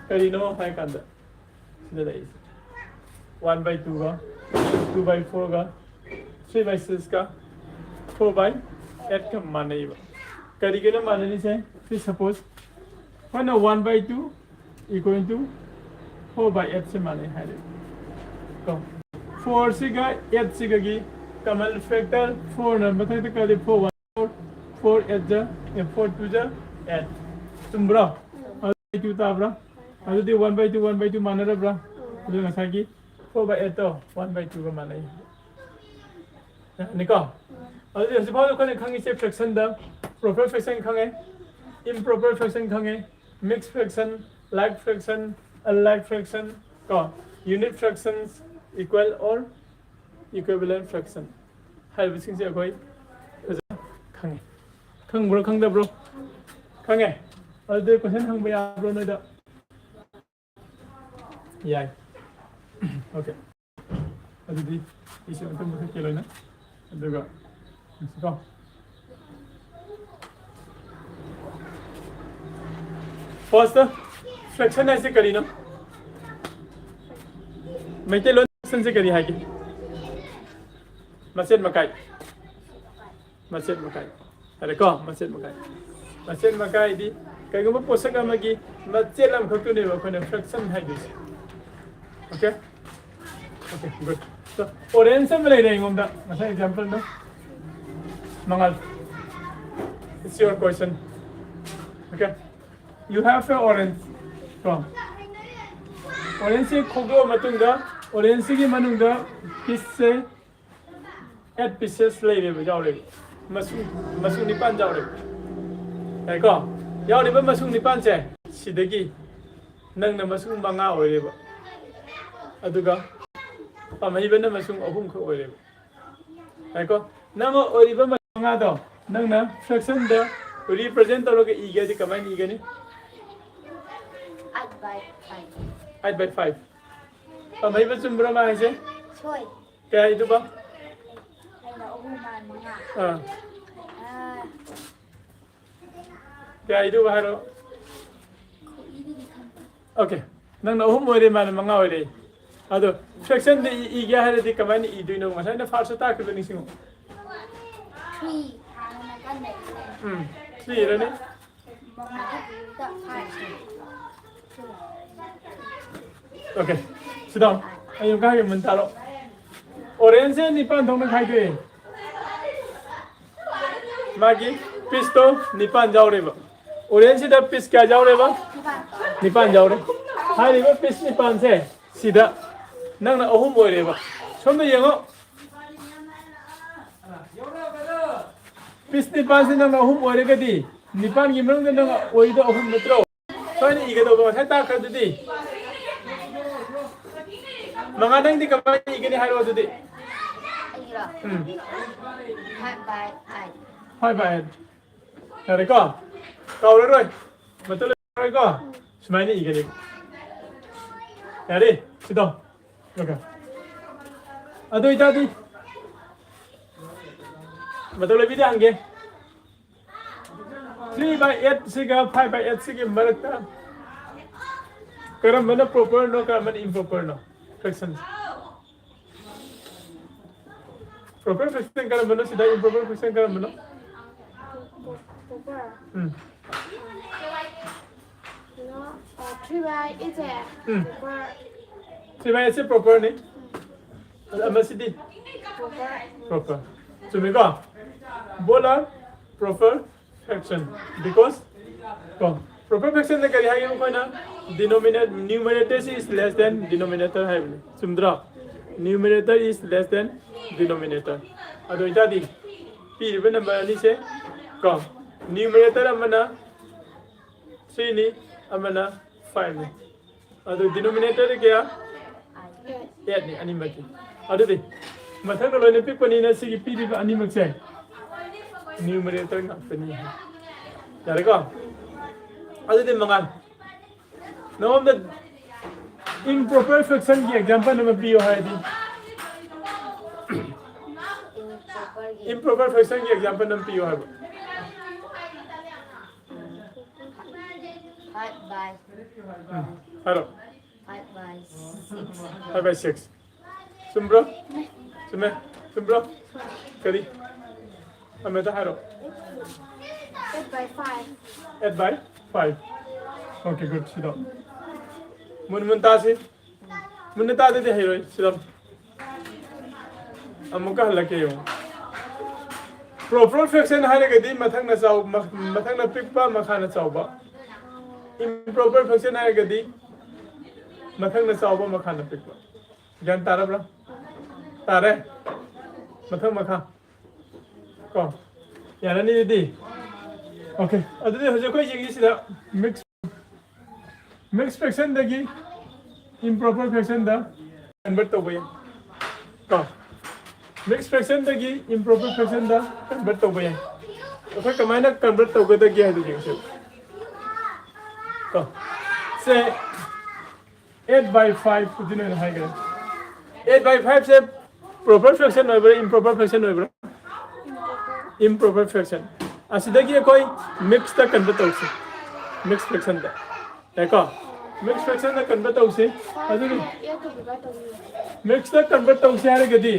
ꯀꯔꯤꯅꯣ ꯍꯥꯏ ꯀꯥꯟꯗ ꯁꯤꯗ ꯂꯩꯔꯤꯁꯦ one by two ꯒ, two by four ꯒ, three by six ꯒ, four by eight ꯒ ꯃꯥꯟꯅꯩꯕ꯫ ꯀꯔꯤꯒꯤꯅꯣ ꯃꯥꯟꯅꯔꯤꯁꯦ? Say suppose ꯑꯩꯈꯣꯏꯅ one by two equal to four by eight ꯁꯦ ꯃꯥꯟꯅꯩ ꯍꯥꯏꯔꯦ ꯀꯣ꯫ Four ꯁꯤꯒ eight ꯁꯤꯒꯒꯤ common factor four ꯅ ꯃꯊꯛꯇ ꯀꯜꯂꯤ, four one four, four eight ꯖ, ꯑꯦ, four two ꯖ eight꯫ ꯆꯨꯝꯕ꯭ꯔꯣ? ꯑꯗꯨꯗꯤ two ꯇꯥꯕ꯭ꯔꯥ? ꯑꯗꯨꯗꯤ one by two, one by two ꯃꯥꯟꯅꯔꯕ꯭ꯔꯥ? ꯑꯗꯨ ꯉꯁꯥꯏꯒꯤ four by eight to one by two ꯒ ꯃꯥꯟꯅꯩ꯫ ꯌꯥꯅꯤꯀꯣ? ꯑꯗꯨꯗꯤ ꯍꯧꯖꯤꯛ ꯐꯥꯎꯗ ꯑꯩꯈꯣꯏꯅ ꯈꯪꯉꯤꯁꯦ fraction ꯗ proper fraction ꯈꯪꯉꯦ, improper fraction ꯈꯪꯉꯦ, mixed fraction, like fraction, unlike fraction, ꯀꯣ, unit fractions, equal or equivalent fraction ꯍꯥꯏꯔꯤꯕꯁꯤꯡꯁꯦ ꯑꯩꯈꯣꯏ ꯐꯖꯅ ꯈꯪꯉꯦ꯫ ꯈꯪꯕ꯭ꯔꯣ, ꯈꯪꯗꯕ꯭ꯔꯣ? ꯈꯪꯉꯦ꯫ ꯑꯗꯨꯗꯤ question ꯍꯪꯕ ꯌꯥꯕ꯭ꯔꯣ ꯅꯣꯏꯗ? ꯌꯥꯏ꯫ Okay, ꯑꯗꯨꯗꯤ ꯑꯩꯁꯨ ꯑꯝꯇ ꯃꯨꯊꯠꯀꯦ ꯂꯣꯏꯅ, ꯑꯗꯨꯒ ꯌꯦꯡꯁꯤꯀꯣ꯫ First, fraction ꯍꯥꯏꯁꯦ ꯀꯔꯤꯅꯣ? ꯃꯩꯇꯩꯂꯣꯟ fraction ꯁꯦ ꯀꯔꯤ ꯍꯥꯏꯒꯦ? ꯃꯆꯦꯠ ꯃꯀꯥꯏ꯫ ꯃꯆꯦꯠ ꯃꯀꯥꯏ꯫ ꯌꯥꯔꯦꯀꯣ? ꯃꯆꯦꯠ ꯃꯀꯥꯏ꯫ ꯃꯆꯦꯠ ꯃꯀꯥꯏꯗꯤ ꯀꯩꯒꯨꯝꯕ ꯄꯣꯠꯁꯛ ꯑꯃꯒꯤ ꯃꯆꯦꯠ ꯑꯃꯈꯛꯇꯨꯅꯦꯕ ꯑꯩꯈꯣꯏꯅ fraction ꯍꯥꯏꯗꯣꯏꯁꯦ꯫ Okay? Okay, good. So, orange ꯑꯃ ꯂꯩꯔꯦ ꯑꯩꯉꯣꯟꯗ꯫ ꯉꯁꯥꯏ example ꯗꯣ꯫ ꯃꯉꯥꯜ, it's your question. Okay? You have a orange. ꯀꯣ? Orange ꯁꯦ ꯈꯣꯛꯗꯣꯛꯑ ꯃꯇꯨꯡꯗ, orange ꯁꯤꯒꯤ ꯃꯅꯨꯡꯗ piece ꯁꯦ eight pieces ꯂꯩꯔꯦꯕ, ꯌꯥꯎꯔꯦꯕ꯫ ꯃꯁꯤꯡ ꯃꯁꯤꯡ ꯅꯤꯄꯥꯟ ꯌꯥꯎꯔꯦ꯫ ꯌꯥꯏꯀꯣ? ꯌꯥꯎꯔꯤꯕ ꯃꯁꯤꯡ ꯅꯤꯄꯥꯟꯁꯦ ꯁꯤꯗꯒꯤ ꯅꯪꯅ ꯃꯁꯤꯡ ꯃꯉꯥ ꯑꯣꯏꯔꯦꯕ꯫ ꯑꯗꯨꯒ ꯄꯥꯝꯍꯩꯕꯅ ꯃꯁꯤꯡ ꯑꯍꯨꯝꯈꯛ ꯑꯣꯏꯔꯦꯕ꯫ ꯌꯥꯏꯀꯣ? ꯅꯪ ꯑꯣꯏꯔꯤꯕ ꯃꯁꯤꯡ ꯃꯉꯥꯗꯣ ꯅꯪꯅ ꯐ꯭ꯔꯦꯛꯁꯟꯗ ꯔꯤꯄ꯭ꯔꯖꯦꯟ ꯇꯧꯔꯒ ꯏꯒꯦꯗꯤ ꯀꯃꯥꯏꯅ ꯏꯒꯅꯤ? Eight by five. Eight by five. ꯄꯥꯝꯍꯩꯕ ꯆꯨꯝꯕ꯭ꯔꯣ ꯃꯥ ꯍꯥꯏꯁꯦ? ꯁꯣꯏ꯫ ꯀꯌꯥ ꯏꯗꯨꯕ? ꯑꯩꯅ ꯑꯍꯨꯝ ꯃꯥꯅ ꯃꯉꯥ꯫ ꯑꯥ꯫ ꯑꯥ, ꯀꯌꯥ ꯏꯗꯨꯕ ꯍꯥꯏꯔꯣ꯫ ꯈꯨꯏꯗꯨꯗꯤ ꯈꯪꯗꯦ꯫ ꯑꯣꯀꯦ꯫ ꯅꯪꯅ ꯑꯍꯨꯝ ꯑꯣꯏꯔꯦ, ꯃꯥꯅ ꯃꯉꯥ ꯑꯣꯏꯔꯦ꯫ ꯑꯗꯣ ꯐ꯭ꯔꯦꯛꯁꯟꯗ ꯏ- ꯏꯒꯦ ꯍꯥꯏꯔꯗꯤ ꯀꯃꯥꯏꯅ ꯏꯗꯣꯏꯅꯣ? ꯉꯁꯥꯏꯅ ꯐꯥꯔꯁꯇ ꯇꯥꯛꯈꯤꯕ ꯅꯤꯡꯁꯤꯡꯉꯣ꯫ ꯊ꯭ꯔꯤ ꯍꯥꯟꯅ ꯀꯟꯅ ꯏꯔꯦ꯫ ꯎꯝ꯫ ꯊ꯭ꯔꯤ ꯏꯔꯅꯤ꯫ ꯃꯊꯛꯇ ꯐꯥꯏꯚ꯫ ꯑꯣꯀꯦ꯫ ꯁꯤꯗ ꯑꯩ ꯑꯃꯨꯛꯀ ꯍꯥꯏꯒꯦ, ꯃꯨꯟ ꯇꯥꯔꯣ꯫ ꯑꯣꯔꯦꯟꯖꯁꯦ ꯅꯤꯄꯥꯟ ꯊꯣꯛꯅ ꯈꯥꯏꯗꯣꯛꯑꯦ꯫ ꯃꯥꯒꯤ ꯄꯤꯁꯇꯣ ꯅꯤꯄꯥꯟ ꯌꯥꯎꯔꯦꯕ꯫ ꯑꯣꯔꯦꯟꯖꯁꯤꯗ ꯄꯤꯁ ꯀꯌꯥ ꯌꯥꯎꯔꯦꯕ? ꯅꯤꯄꯥꯟ ꯌꯥꯎꯔꯦ꯫ ꯍꯥꯏꯔꯤꯕ ꯄꯤꯁ ꯅꯤꯄꯥꯟꯁꯦ ꯁꯤꯗ ꯅꯪꯅ ꯑꯍꯨꯝ ꯑꯣꯏꯔꯦꯕ꯫ ꯁꯣꯝꯗ ꯌꯦꯡꯉꯣ꯫ ꯄꯤꯁ ꯅꯤꯄꯥꯟꯁꯤ ꯅꯪꯅ ꯑꯍꯨꯝ ꯑꯣꯏꯔꯒꯗꯤ ꯅꯤꯄꯥꯟꯒꯤ ꯃꯅꯨꯡꯗ ꯅꯪ ꯑꯣꯏꯗꯣ ꯑꯍꯨꯝ ꯅꯠꯇ꯭ꯔꯣ? ꯁꯨꯃꯥꯏꯅ ꯏꯒꯗꯧꯕ ꯉꯁꯥꯏ ꯇꯥꯛꯈ꯭ꯔꯗꯨꯗꯤ꯫ ꯃꯉꯥ, ꯅꯪꯗꯤ ꯀꯃꯥꯏꯅ ꯏꯒꯅꯤ ꯍꯥꯏꯔꯣ ꯑꯗꯨꯗꯤ꯫ ꯑꯩꯒꯤꯔꯣ? ꯎꯝ꯫ Five by eight. Five by eight. ꯌꯥꯔꯦꯀꯣ? ꯀꯥꯎꯔꯔꯣꯏ꯫ ꯃꯇꯝ ꯂꯣꯏꯔꯔꯣꯏꯀꯣ? ꯁꯨꯃꯥꯏꯅ ꯏꯒꯅꯤ꯫ ꯌꯥꯔꯦ? ꯁꯤꯗꯣ꯫ ꯑꯣꯀꯦ꯫ ꯑꯗꯨ ꯑꯣꯏꯇꯥꯔꯗꯤ ꯃꯇꯝ ꯂꯩꯕꯤꯗ ꯍꯪꯒꯦ꯫ ꯊ꯭ꯔꯤ ꯕꯥꯏ ꯑꯩꯠ ꯁꯤꯒ ꯐꯥꯏꯚ ꯕꯥꯏ ꯑꯩꯠ ꯁꯤꯒꯤ ꯃꯔꯛꯇ ꯀꯔꯝꯕꯅ ꯄ꯭ꯔꯣꯄꯔꯅꯣ, ꯀꯔꯝꯕꯅ ꯏꯝꯄ꯭ꯔꯣꯄꯔꯅꯣ? ꯐ꯭ꯔꯦꯛꯁꯟ꯫ ꯄ꯭ꯔꯣꯄꯔ ꯐ꯭ꯔꯦꯛꯁꯟ ꯀꯔꯝꯕꯅꯣ? ꯁꯤꯗ ꯏꯝꯄ꯭ꯔꯣꯄꯔ ꯐ꯭ꯔꯦꯛꯁꯟ ꯀꯔꯝꯕꯅꯣ? ꯄ꯭ꯔꯣꯄꯔ꯫ ꯎꯝ꯫ ꯀꯩꯅꯣ, ꯊ꯭ꯔꯤ ꯕꯥꯏ ꯑꯩꯠꯁꯦ ꯎꯝ꯫ ꯄ꯭ꯔꯣꯄꯔ꯫ ꯊ꯭ꯔꯤ ꯕꯥꯏ ꯑꯩꯠꯁꯦ ꯄ꯭ꯔꯣꯄꯔꯅꯤ꯫ ꯑꯗ ꯃꯁꯤꯗꯤ ꯄ꯭ꯔꯣꯄꯔ꯫ ꯄ꯭ꯔꯣꯄꯔ꯫ ꯆꯨꯝꯃꯤꯀꯣ? Both are proper fraction because ꯀꯣ, ꯄ꯭ꯔꯣꯄꯔ ꯐ꯭ꯔꯦꯛꯁꯟꯗ ꯀꯔꯤ ꯍꯥꯏꯒꯦ? ꯑꯩꯈꯣꯏꯅ denominator, numerator is less than denominator ꯍꯥꯏꯕꯅꯤ꯫ ꯆꯨꯝꯗ꯭ꯔꯣ? Numerator is less than denominator꯫ ꯑꯗꯨ ꯑꯣꯏꯇꯥꯔꯗꯤ ꯄꯤꯔꯤꯕ ꯅꯝꯕꯔ ꯑꯅꯤꯁꯦ ꯀꯣ, ꯅ꯭ꯌꯨꯃꯔꯦꯇꯔ ꯑꯃꯅ ꯊ꯭ꯔꯤꯅꯤ, ꯑꯃꯅ ꯐꯥꯏꯚꯅꯤ꯫ ꯑꯗꯨ ꯗꯤꯅꯣꯃꯤꯅꯦꯇꯔꯗ ꯀꯌꯥ? ꯑꯦꯠꯅꯤ ꯑꯅꯤꯃꯛꯀꯤ꯫ ꯑꯗꯨꯗꯤ ꯃꯊꯪꯗ ꯂꯣꯏꯅ ꯄꯤꯛꯄꯅꯤꯅ ꯁꯤꯒꯤ ꯄꯤꯔꯤꯕ ꯑꯅꯤꯃꯛꯁꯦ ꯅ꯭ꯌꯨꯃꯔꯦꯇꯔ ꯉꯥꯛꯇꯅꯤ꯫ ꯌꯥꯔꯦꯀꯣ? ꯑꯗꯨꯗꯤ ꯃꯉꯥꯜ, ꯅꯉꯣꯟꯗ ꯏꯝꯄ꯭ꯔꯣꯄꯔ ꯐ꯭ꯔꯦꯛꯁꯟꯒꯤ ꯑꯦꯛꯖꯥꯝꯄꯜ ꯑꯃ ꯄꯤꯌꯣ ꯍꯥꯏꯔꯗꯤ, ꯏꯝꯄ꯭ꯔꯣꯄꯔ ꯐ꯭ꯔꯦꯛꯁꯟꯒꯤ ꯑꯦꯛꯖꯥꯝꯄꯜ ꯑꯃ ꯄꯤꯌꯣ ꯍꯥꯏꯕ꯫ Five by ꯎꯝ, ꯍꯥꯏꯔꯣ꯫ five by six. Five by six. ꯆꯨꯝꯕ꯭ꯔꯣ? ꯆꯨꯝꯃꯦ꯫ ꯆꯨꯝꯕ꯭ꯔꯣ? ꯀꯔꯤ? ꯑꯃꯦꯗ ꯍꯥꯏꯔꯣ꯫ Eight by five. Eight by five. Okay, good. ꯁꯤꯗꯣ ꯃꯨꯟ ꯃꯨꯟ ꯇꯥꯁꯤ꯫ ꯃꯨꯟꯅ ꯇꯥꯗꯗꯤ ꯍꯩꯔꯣꯏ꯫ ꯁꯤꯗꯣ ꯑꯃꯨꯛꯀ ꯍꯜꯂꯛꯀꯦ ꯌꯦꯡꯉꯣ꯫ ꯄ꯭ꯔꯣꯄꯔ ꯐ꯭ꯔꯦꯛꯁꯟ ꯍꯥꯏꯔꯒꯗꯤ ꯃꯊꯪꯅ ꯆꯥꯎ ꯃꯊꯪꯅ ꯄꯤꯛꯄ, ꯃꯈꯥꯅ ꯆꯥꯎꯕ꯫ ꯏꯝꯄ꯭ꯔꯣꯄꯔ ꯐ꯭ꯔꯦꯛꯁꯟ ꯍꯥꯏꯔꯒꯗꯤ ꯃꯊꯪꯅ ꯆꯥꯎꯕ, ꯃꯈꯥꯅ ꯄꯤꯛꯄ꯫ ꯒ꯭ꯌꯥꯟ ꯇꯥꯔꯕ꯭ꯔꯥ? ꯇꯥꯔꯦ꯫ ꯃꯊꯪ ꯃꯈꯥ ꯀꯣ, ꯌꯥꯔꯅꯤ ꯑꯗꯨꯗꯤ꯫ Okay, ꯑꯗꯨꯗꯤ ꯍꯧꯖꯤꯛ ꯑꯩꯈꯣꯏ ꯌꯦꯡꯉꯤꯁꯤꯗ ꯃꯤꯛꯁ ꯃꯤꯛꯁ ꯐ꯭ꯔꯦꯛꯁꯟꯗꯒꯤ ꯏꯝꯄ꯭ꯔꯣꯄꯔ ꯐ꯭ꯔꯦꯛꯁꯟꯗ ꯀꯟꯚꯔꯠ ꯇꯧꯕ ꯌꯥꯏ ꯀꯣ꯫ ꯃꯤꯛꯁ ꯐ꯭ꯔꯦꯛꯁꯟꯗꯒꯤ ꯏꯝꯄ꯭ꯔꯣꯄꯔ ꯐ꯭ꯔꯦꯛꯁꯟꯗ ꯀꯟꯚꯔꯠ ꯇꯧꯕ ꯌꯥꯏ꯫ ꯑꯩꯈꯣꯏ ꯀꯃꯥꯏꯅ ꯀꯟꯚꯔꯠ ꯇꯧꯒꯗꯒꯦ ꯍꯥꯏꯗꯨ ꯌꯦꯡꯁꯤ ꯀꯣ꯫ ꯁꯦ, eight by five ꯑꯗꯨꯅ ꯑꯣꯏꯅ ꯍꯥꯏꯈ꯭ꯔꯦ꯫ Eight by five say proper fraction ꯑꯣꯏꯕ꯭ꯔꯥ, ꯏꯝꯄ꯭ꯔꯣꯄꯔ ꯐ꯭ꯔꯦꯛꯁꯟ ꯑꯣꯏꯕ꯭ꯔꯥ? Improper fraction. ꯑꯁꯤꯗꯒꯤ ꯑꯩꯈꯣꯏ ꯃꯤꯛꯁꯇ ꯀꯟꯚꯔꯠ ꯇꯧꯁꯤ꯫ ꯃꯤꯛꯁ ꯐ꯭ꯔꯦꯛꯁꯟꯗ ꯌꯥꯏꯀꯣ? ꯃꯤꯛꯁ ꯐ꯭ꯔꯦꯛꯁꯟꯗ ꯀꯟꯚꯔꯠ ꯇꯧꯁꯤ꯫ ꯑꯗꯨꯒꯤ ꯃꯤꯛꯁꯇ ꯀꯟꯚꯔꯠ ꯇꯧꯁꯤ ꯍꯥꯏꯔꯒꯗꯤ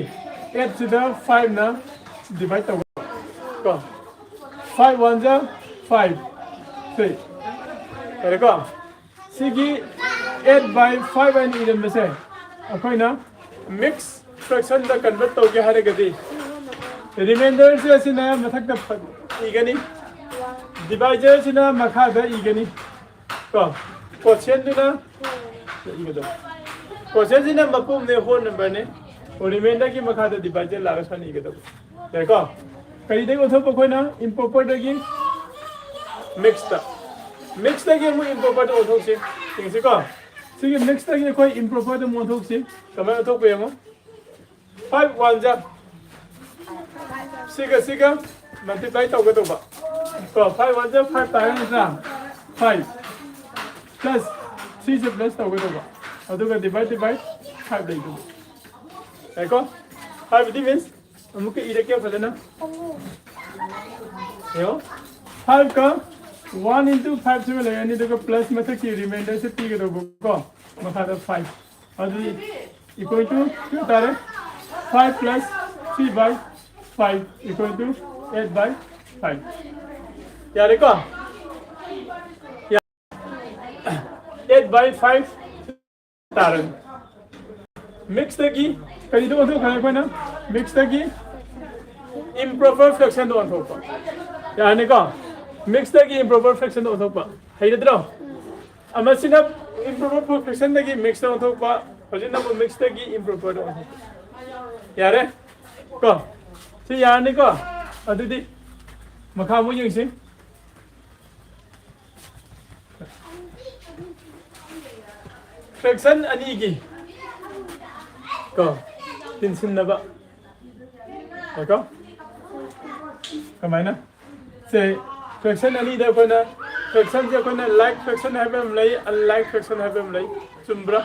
ꯑꯦꯠꯁꯤꯗ ꯐꯥꯏꯚꯅ ꯗꯤꯚꯥꯏꯠ ꯇꯧꯕ ꯀꯣ꯫ Five one ꯖ five, ꯁꯤ ꯌꯥꯔꯦꯀꯣ? ꯁꯤꯒꯤ eight by five ꯍꯥꯏꯅ ꯏꯔꯝꯕꯁꯦ ꯑꯩꯈꯣꯏꯅ ꯃꯤꯛꯁ ꯐ꯭ꯔꯦꯛꯁꯟꯗ ꯀꯟꯚꯔꯠ ꯇꯧꯒꯦ ꯍꯥꯏꯔꯒꯗꯤ ꯔꯤꯃꯥꯏꯟꯗꯔꯁꯦ ꯑꯁꯤꯅ ꯃꯊꯛꯇ ꯐ- ꯏꯒꯅꯤ, ꯗꯤꯚꯥꯏꯖꯔꯁꯤꯅ ꯃꯈꯥꯗ ꯏꯒꯅꯤ ꯀꯣ꯫ ꯀꯣꯁꯦꯟꯗꯨꯅ ꯏꯒꯗꯕ꯫ ꯀꯣꯁꯦꯟꯁꯤꯅ ꯃꯄꯨꯝꯅꯦ, ꯍꯣꯜ ꯅꯝꯕꯔꯅꯦ꯫ ꯔꯤꯃꯥꯏꯟꯗꯔꯒꯤ ꯃꯈꯥꯗ ꯗꯤꯚꯥꯏꯖꯔ ꯂꯥꯛꯑꯒ ꯁꯨꯃꯥꯏꯅ ꯏꯒꯗꯕ꯫ ꯌꯥꯏꯀꯣ? ꯀꯔꯤꯗꯒꯤ ꯑꯣꯟꯊꯣꯛꯄ ꯑꯩꯈꯣꯏꯅ? ꯏꯝꯄ꯭ꯔꯣꯄꯔꯗꯒꯤ ꯃꯤꯛꯁꯇ꯫ ꯃꯤꯛꯁꯇꯒꯤ ꯑꯃꯨꯛ ꯏꯝꯄ꯭ꯔꯣꯄꯔꯗ ꯑꯣꯟꯊꯣꯛꯁꯤ꯫ ꯌꯦꯡꯁꯤꯀꯣ꯫ ꯁꯤꯒꯤ ꯃꯤꯛꯁꯇꯒꯤ ꯑꯩꯈꯣꯏ ꯏꯝꯄ꯭ꯔꯣꯄꯔꯗ ꯑꯃꯨꯛ ꯑꯣꯟꯊꯣꯛꯁꯤ꯫ ꯀꯃꯥꯏꯅ ꯑꯣꯟꯊꯣꯛꯄ ꯌꯦꯡꯉꯣ꯫ ꯐꯥꯏꯚ ꯋꯥꯟ ꯖꯥ ꯁꯤꯒ ꯁꯤꯒ ꯃꯜꯇꯤꯄ꯭ꯂꯥꯏ ꯇꯧꯒꯗꯧꯕ꯫ ꯀꯣ, ꯐꯥꯏꯚ ꯋꯥꯟ ꯖꯥ ꯐꯥꯏꯚ ꯇꯥꯔꯦ ꯅꯠꯇ꯭ꯔꯥ? ꯐꯥꯏꯚ ꯄ꯭ꯂꯁ ꯊ꯭ꯔꯤꯁꯦ ꯄ꯭ꯂꯁ ꯇꯧꯒꯗꯧꯕ꯫ ꯑꯗꯨꯒ ꯗꯤꯚꯥꯏꯗꯦꯠ ꯕꯥꯏ ꯐꯥꯏꯚ ꯂꯩꯗꯧꯕ꯫ ꯌꯥꯏꯀꯣ? ꯐꯥꯏꯚꯗꯤ ꯃꯤꯟꯁ ꯑꯃꯨꯛꯀ ꯏꯔꯛꯀꯦ ꯐꯖꯅ꯫ ꯌꯦꯡꯉꯣ꯫ ꯐꯥꯏꯚꯀ ꯋꯥꯟ ꯏꯟꯇꯨ ꯐꯥꯏꯚꯁꯤꯃ ꯂꯩꯔꯅꯤ, ꯑꯗꯨꯒ ꯄ꯭ꯂꯁ ꯃꯊꯛꯀꯤ ꯔꯤꯃꯥꯏꯟꯗꯔꯁꯦ ꯄꯤꯒꯗꯧꯕꯀꯣ꯫ ꯃꯈꯥꯗ ꯐꯥꯏꯚ꯫ ꯑꯗꯨꯗꯤ equal to ꯀꯌꯥ ꯇꯥꯔꯦ? Five plus three by five equal to eight by five. ꯌꯥꯔꯦꯀꯣ? Eight by five ꯇꯥꯔꯅꯤ꯫ ꯃꯤꯛꯁꯇꯒꯤ ꯀꯔꯤꯗ ꯑꯣꯟꯊꯣꯛꯈ꯭ꯔꯦ ꯑꯩꯈꯣꯏꯅ? ꯃꯤꯛꯁꯇꯒꯤ ꯏꯝꯄ꯭ꯔꯣꯄꯔ ꯐ꯭ꯔꯦꯛꯁꯟꯗ ꯑꯣꯟꯊꯣꯛꯄ꯫ ꯌꯥꯔꯅꯤꯀꯣ? ꯃꯤꯛꯁꯇꯒꯤ ꯏꯝꯄ꯭ꯔꯣꯄꯔ ꯐ꯭ꯔꯦꯛꯁꯟꯗ ꯑꯣꯟꯊꯣꯛꯄ꯫ ꯍꯩꯔꯗ꯭ꯔꯣ? ꯑꯃꯁꯤꯅ ꯏꯝꯄ꯭ꯔꯣꯄꯔ ꯐ꯭ꯔꯦꯛꯁꯟꯗꯒꯤ ꯃꯤꯛꯁꯇ ꯑꯣꯟꯊꯣꯛꯄ, ꯍꯧꯖꯤꯛꯅ ꯑꯃꯨꯛ ꯃꯤꯛꯁꯇꯒꯤ ꯏꯝꯄ꯭ꯔꯣꯄꯔꯗ ꯑꯣꯟꯊꯣꯛꯄ꯫ ꯌꯥꯔꯦ? ꯀꯣ? ꯁꯤ ꯌꯥꯔꯅꯤꯀꯣ? ꯑꯗꯨꯗꯤ ꯃꯈꯥ ꯑꯃꯨꯛ ꯌꯦꯡꯁꯤ꯫ ꯐ꯭ꯔꯦꯛꯁꯟ ꯑꯅꯤꯒꯤ ꯀꯣ, ꯇꯤꯟꯁꯤꯟꯅꯕ꯫ ꯀꯣ? ꯀꯃꯥꯏꯅ? ꯁꯦ, ꯐ꯭ꯔꯦꯛꯁꯟ ꯑꯅꯤꯗ ꯑꯩꯈꯣꯏꯅ, ꯐ꯭ꯔꯦꯛꯁꯟꯁꯦ ꯑꯩꯈꯣꯏꯅ ꯂꯥꯏꯛ ꯐ꯭ꯔꯦꯛꯁꯟ ꯍꯥꯏꯕ ꯑꯃ ꯂꯩ, ꯑꯟꯂꯥꯏꯛ ꯐ꯭ꯔꯦꯛꯁꯟ ꯍꯥꯏꯕ ꯑꯃ ꯂꯩ꯫ ꯆꯨꯝꯕ꯭ꯔꯥ?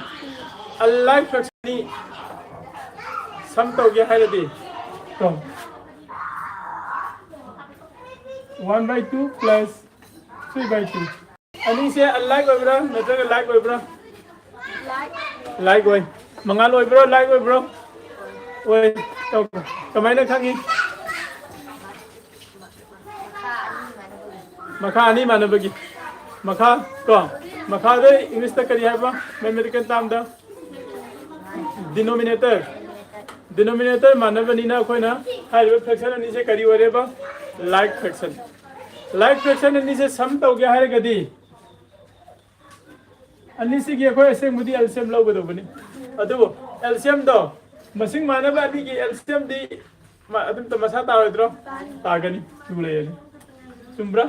ꯑꯟꯂꯥꯏꯛ ꯐ꯭ꯔꯦꯛꯁꯟ ꯑꯅꯤ ꯁꯝ ꯇꯧꯒꯦ ꯍꯥꯏꯔꯗꯤ, ꯀꯣ, one by two plus three by two꯫ ꯑꯅꯤꯁꯦ ꯑꯟꯂꯥꯏꯛ ꯑꯣꯏꯕ꯭ꯔꯥ ꯅꯠꯇ꯭ꯔꯒ ꯂꯥꯏꯛ ꯑꯣꯏꯕ꯭ꯔꯥ? ꯂꯥꯏꯛ ꯑꯣꯏ꯫ ꯃꯉꯥꯜ ꯑꯣꯏꯕ꯭ꯔꯣ, ꯂꯥꯏꯛ ꯑꯣꯏꯕ꯭ꯔꯣ? ꯑꯣꯏ꯫ ꯀꯃꯥꯏꯅ ꯈꯪꯉꯤ? ꯃꯈꯥ ꯑꯅꯤ ꯃꯥꯟꯅꯕꯒꯤ꯫ ꯃꯈꯥ, ꯀꯣ? ꯃꯈꯥꯗ ꯏꯪꯂꯤꯁꯇ ꯀꯔꯤ ꯍꯥꯏꯕ? ꯃꯦꯊꯃꯦꯇꯤꯀꯦꯜ ꯇꯥꯝꯗ? ꯗꯤꯅꯣꯃꯤꯅꯦꯇꯔ꯫ ꯗꯤꯅꯣꯃꯤꯅꯦꯇꯔ ꯃꯥꯟꯅꯕꯅꯤꯅ ꯑꯩꯈꯣꯏꯅ ꯍꯥꯏꯔꯤꯕ ꯐ꯭ꯔꯦꯛꯁꯟ ꯑꯅꯤꯁꯦ ꯀꯔꯤ ꯑꯣꯏꯔꯦꯕ? Like fraction. ꯂꯥꯏꯛ ꯐ꯭ꯔꯦꯛꯁꯟ ꯑꯅꯤꯁꯦ ꯁꯝ ꯇꯧꯒꯦ ꯍꯥꯏꯔꯒꯗꯤ ꯑꯅꯤꯁꯤꯒꯤ ꯑꯩꯈꯣꯏ ꯑꯁꯦꯡꯕꯗꯤ ꯑꯦꯜꯁꯤꯌꯝ ꯂꯧꯒꯗꯧꯕꯅꯤ꯫ ꯑꯗꯨꯕꯨ ꯑꯦꯜꯁꯤꯌꯝꯗꯣ ꯃꯁꯤꯡ ꯃꯥꯟꯅꯕ ꯑꯅꯤꯒꯤ ꯑꯦꯜꯁꯤꯌꯝꯗꯤ ꯑꯗꯨꯝꯇ ꯃꯁꯥ ꯇꯥꯔꯣꯏꯗ꯭ꯔꯣ? ꯇꯥꯒꯅꯤ, ꯇꯨ ꯂꯩꯔꯅꯤ꯫ ꯆꯨꯝꯕ꯭ꯔꯥ?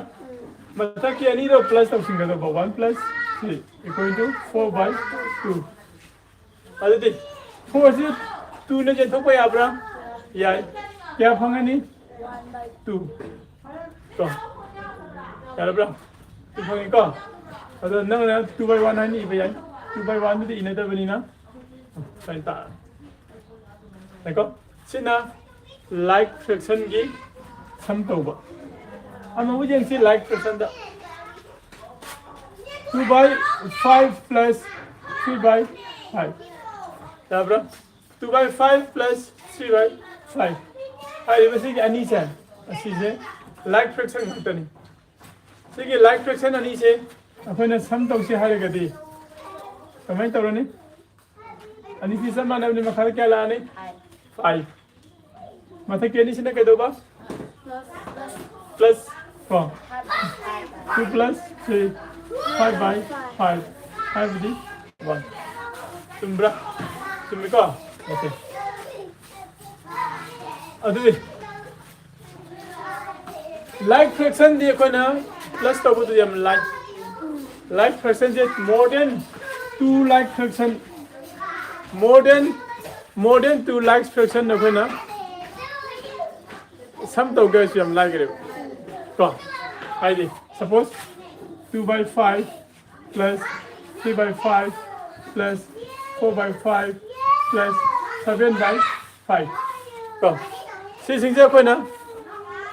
ꯃꯊꯛꯀꯤ ꯑꯅꯤꯗꯣ ꯄ꯭ꯂꯁ ꯇꯧꯁꯤꯟꯒꯗꯧꯕ, one plus three equal to four by two. ꯑꯗꯨꯗꯤ ꯐꯣꯔꯁꯤ ꯇꯨꯅ ꯆꯦꯟꯊꯣꯛꯄ ꯌꯥꯕ꯭ꯔꯥ? ꯌꯥꯏ꯫ ꯀꯌꯥ ꯐꯪꯉꯅꯤ? ꯇꯨ꯫ ꯀꯣ, ꯌꯥꯔꯕ꯭ꯔꯥ? ꯇꯨ ꯐꯪꯉꯤꯀꯣ? ꯑꯗꯣ ꯅꯪꯅ ꯇꯨ ꯕꯥꯏ ꯋꯥꯟ ꯍꯥꯏꯅ ꯏꯕ ꯌꯥꯏ꯫ ꯇꯨ ꯕꯥꯏ ꯋꯥꯟꯗꯨꯗꯤ ꯏꯅꯗꯕꯅꯤꯅ ꯁꯨꯃꯥꯏꯅ ꯇꯥꯔꯅꯤ꯫ ꯉꯥꯏꯈꯣ꯫ ꯁꯤꯅ ꯂꯥꯏꯛ ꯐ꯭ꯔꯦꯛꯁꯟꯒꯤ ꯁꯝ ꯇꯧꯕ꯫ ꯑꯃꯨꯛ ꯌꯦꯡꯁꯤ like ꯐ꯭ꯔꯦꯛꯁꯟꯗ꯫ Two by five plus three by five. ꯌꯥꯕ꯭ꯔꯥ? Two by five plus three by five ꯍꯥꯏꯔꯤꯕꯁꯤꯒꯤ ꯑꯅꯤꯁꯦ, ꯑꯁꯤꯁꯦ ꯂꯥꯏꯛ ꯐ꯭ꯔꯦꯛꯁꯟ ꯉꯥꯛꯇꯅꯤ꯫ ꯁꯤꯒꯤ ꯂꯥꯏꯛ ꯐ꯭ꯔꯦꯛꯁꯟ ꯑꯅꯤꯁꯦ ꯑꯩꯈꯣꯏꯅ ꯁꯝ ꯇꯧꯁꯤ ꯍꯥꯏꯔꯒꯗꯤ ꯀꯃꯥꯏꯅ ꯇꯧꯔꯅꯤ? ꯑꯅꯤꯁꯤ ꯆꯞ ꯃꯥꯟꯅꯕꯅꯤ, ꯃꯈꯥꯗ ꯀꯌꯥ ꯂꯥꯛꯑꯅꯤ? ꯐꯥꯏꯚ꯫ ꯃꯊꯛꯀꯤ ꯑꯅꯤꯁꯤꯅ ꯀꯩꯗꯧꯕ? ꯄ꯭ꯂꯁ ꯀꯣ, two plus three, five by five ꯍꯥꯏꯕꯗꯤ ꯋꯥꯟ꯫ ꯆꯨꯝꯕ꯭ꯔꯥ? ꯆꯨꯝꯃꯤꯀꯣ? ꯑꯣꯀꯦ꯫ ꯑꯗꯨꯗꯤ ꯂꯥꯏꯛ ꯐ꯭ꯔꯦꯛꯁꯟꯗꯤ ꯑꯩꯈꯣꯏꯅ ꯄ꯭ꯂꯁ ꯇꯧꯕꯗꯨ ꯌꯥꯝ ꯂꯥꯏ꯫ ꯂꯥꯏꯛ ꯐ꯭ꯔꯦꯛꯁꯟꯁꯦ more than two like fraction, more than more than two like fraction ꯑꯩꯈꯣꯏꯅ ꯁꯝ ꯇꯧꯒꯦ ꯍꯥꯏꯁꯨ ꯌꯥꯝ ꯂꯥꯏꯈ꯭ꯔꯦꯕ ꯀꯣ꯫ ꯍꯥꯏꯗꯤ suppose two by five plus three by five plus four by five plus seven by five ꯀꯣ꯫ ꯁꯤꯁꯤꯡꯁꯦ ꯑꯩꯈꯣꯏꯅ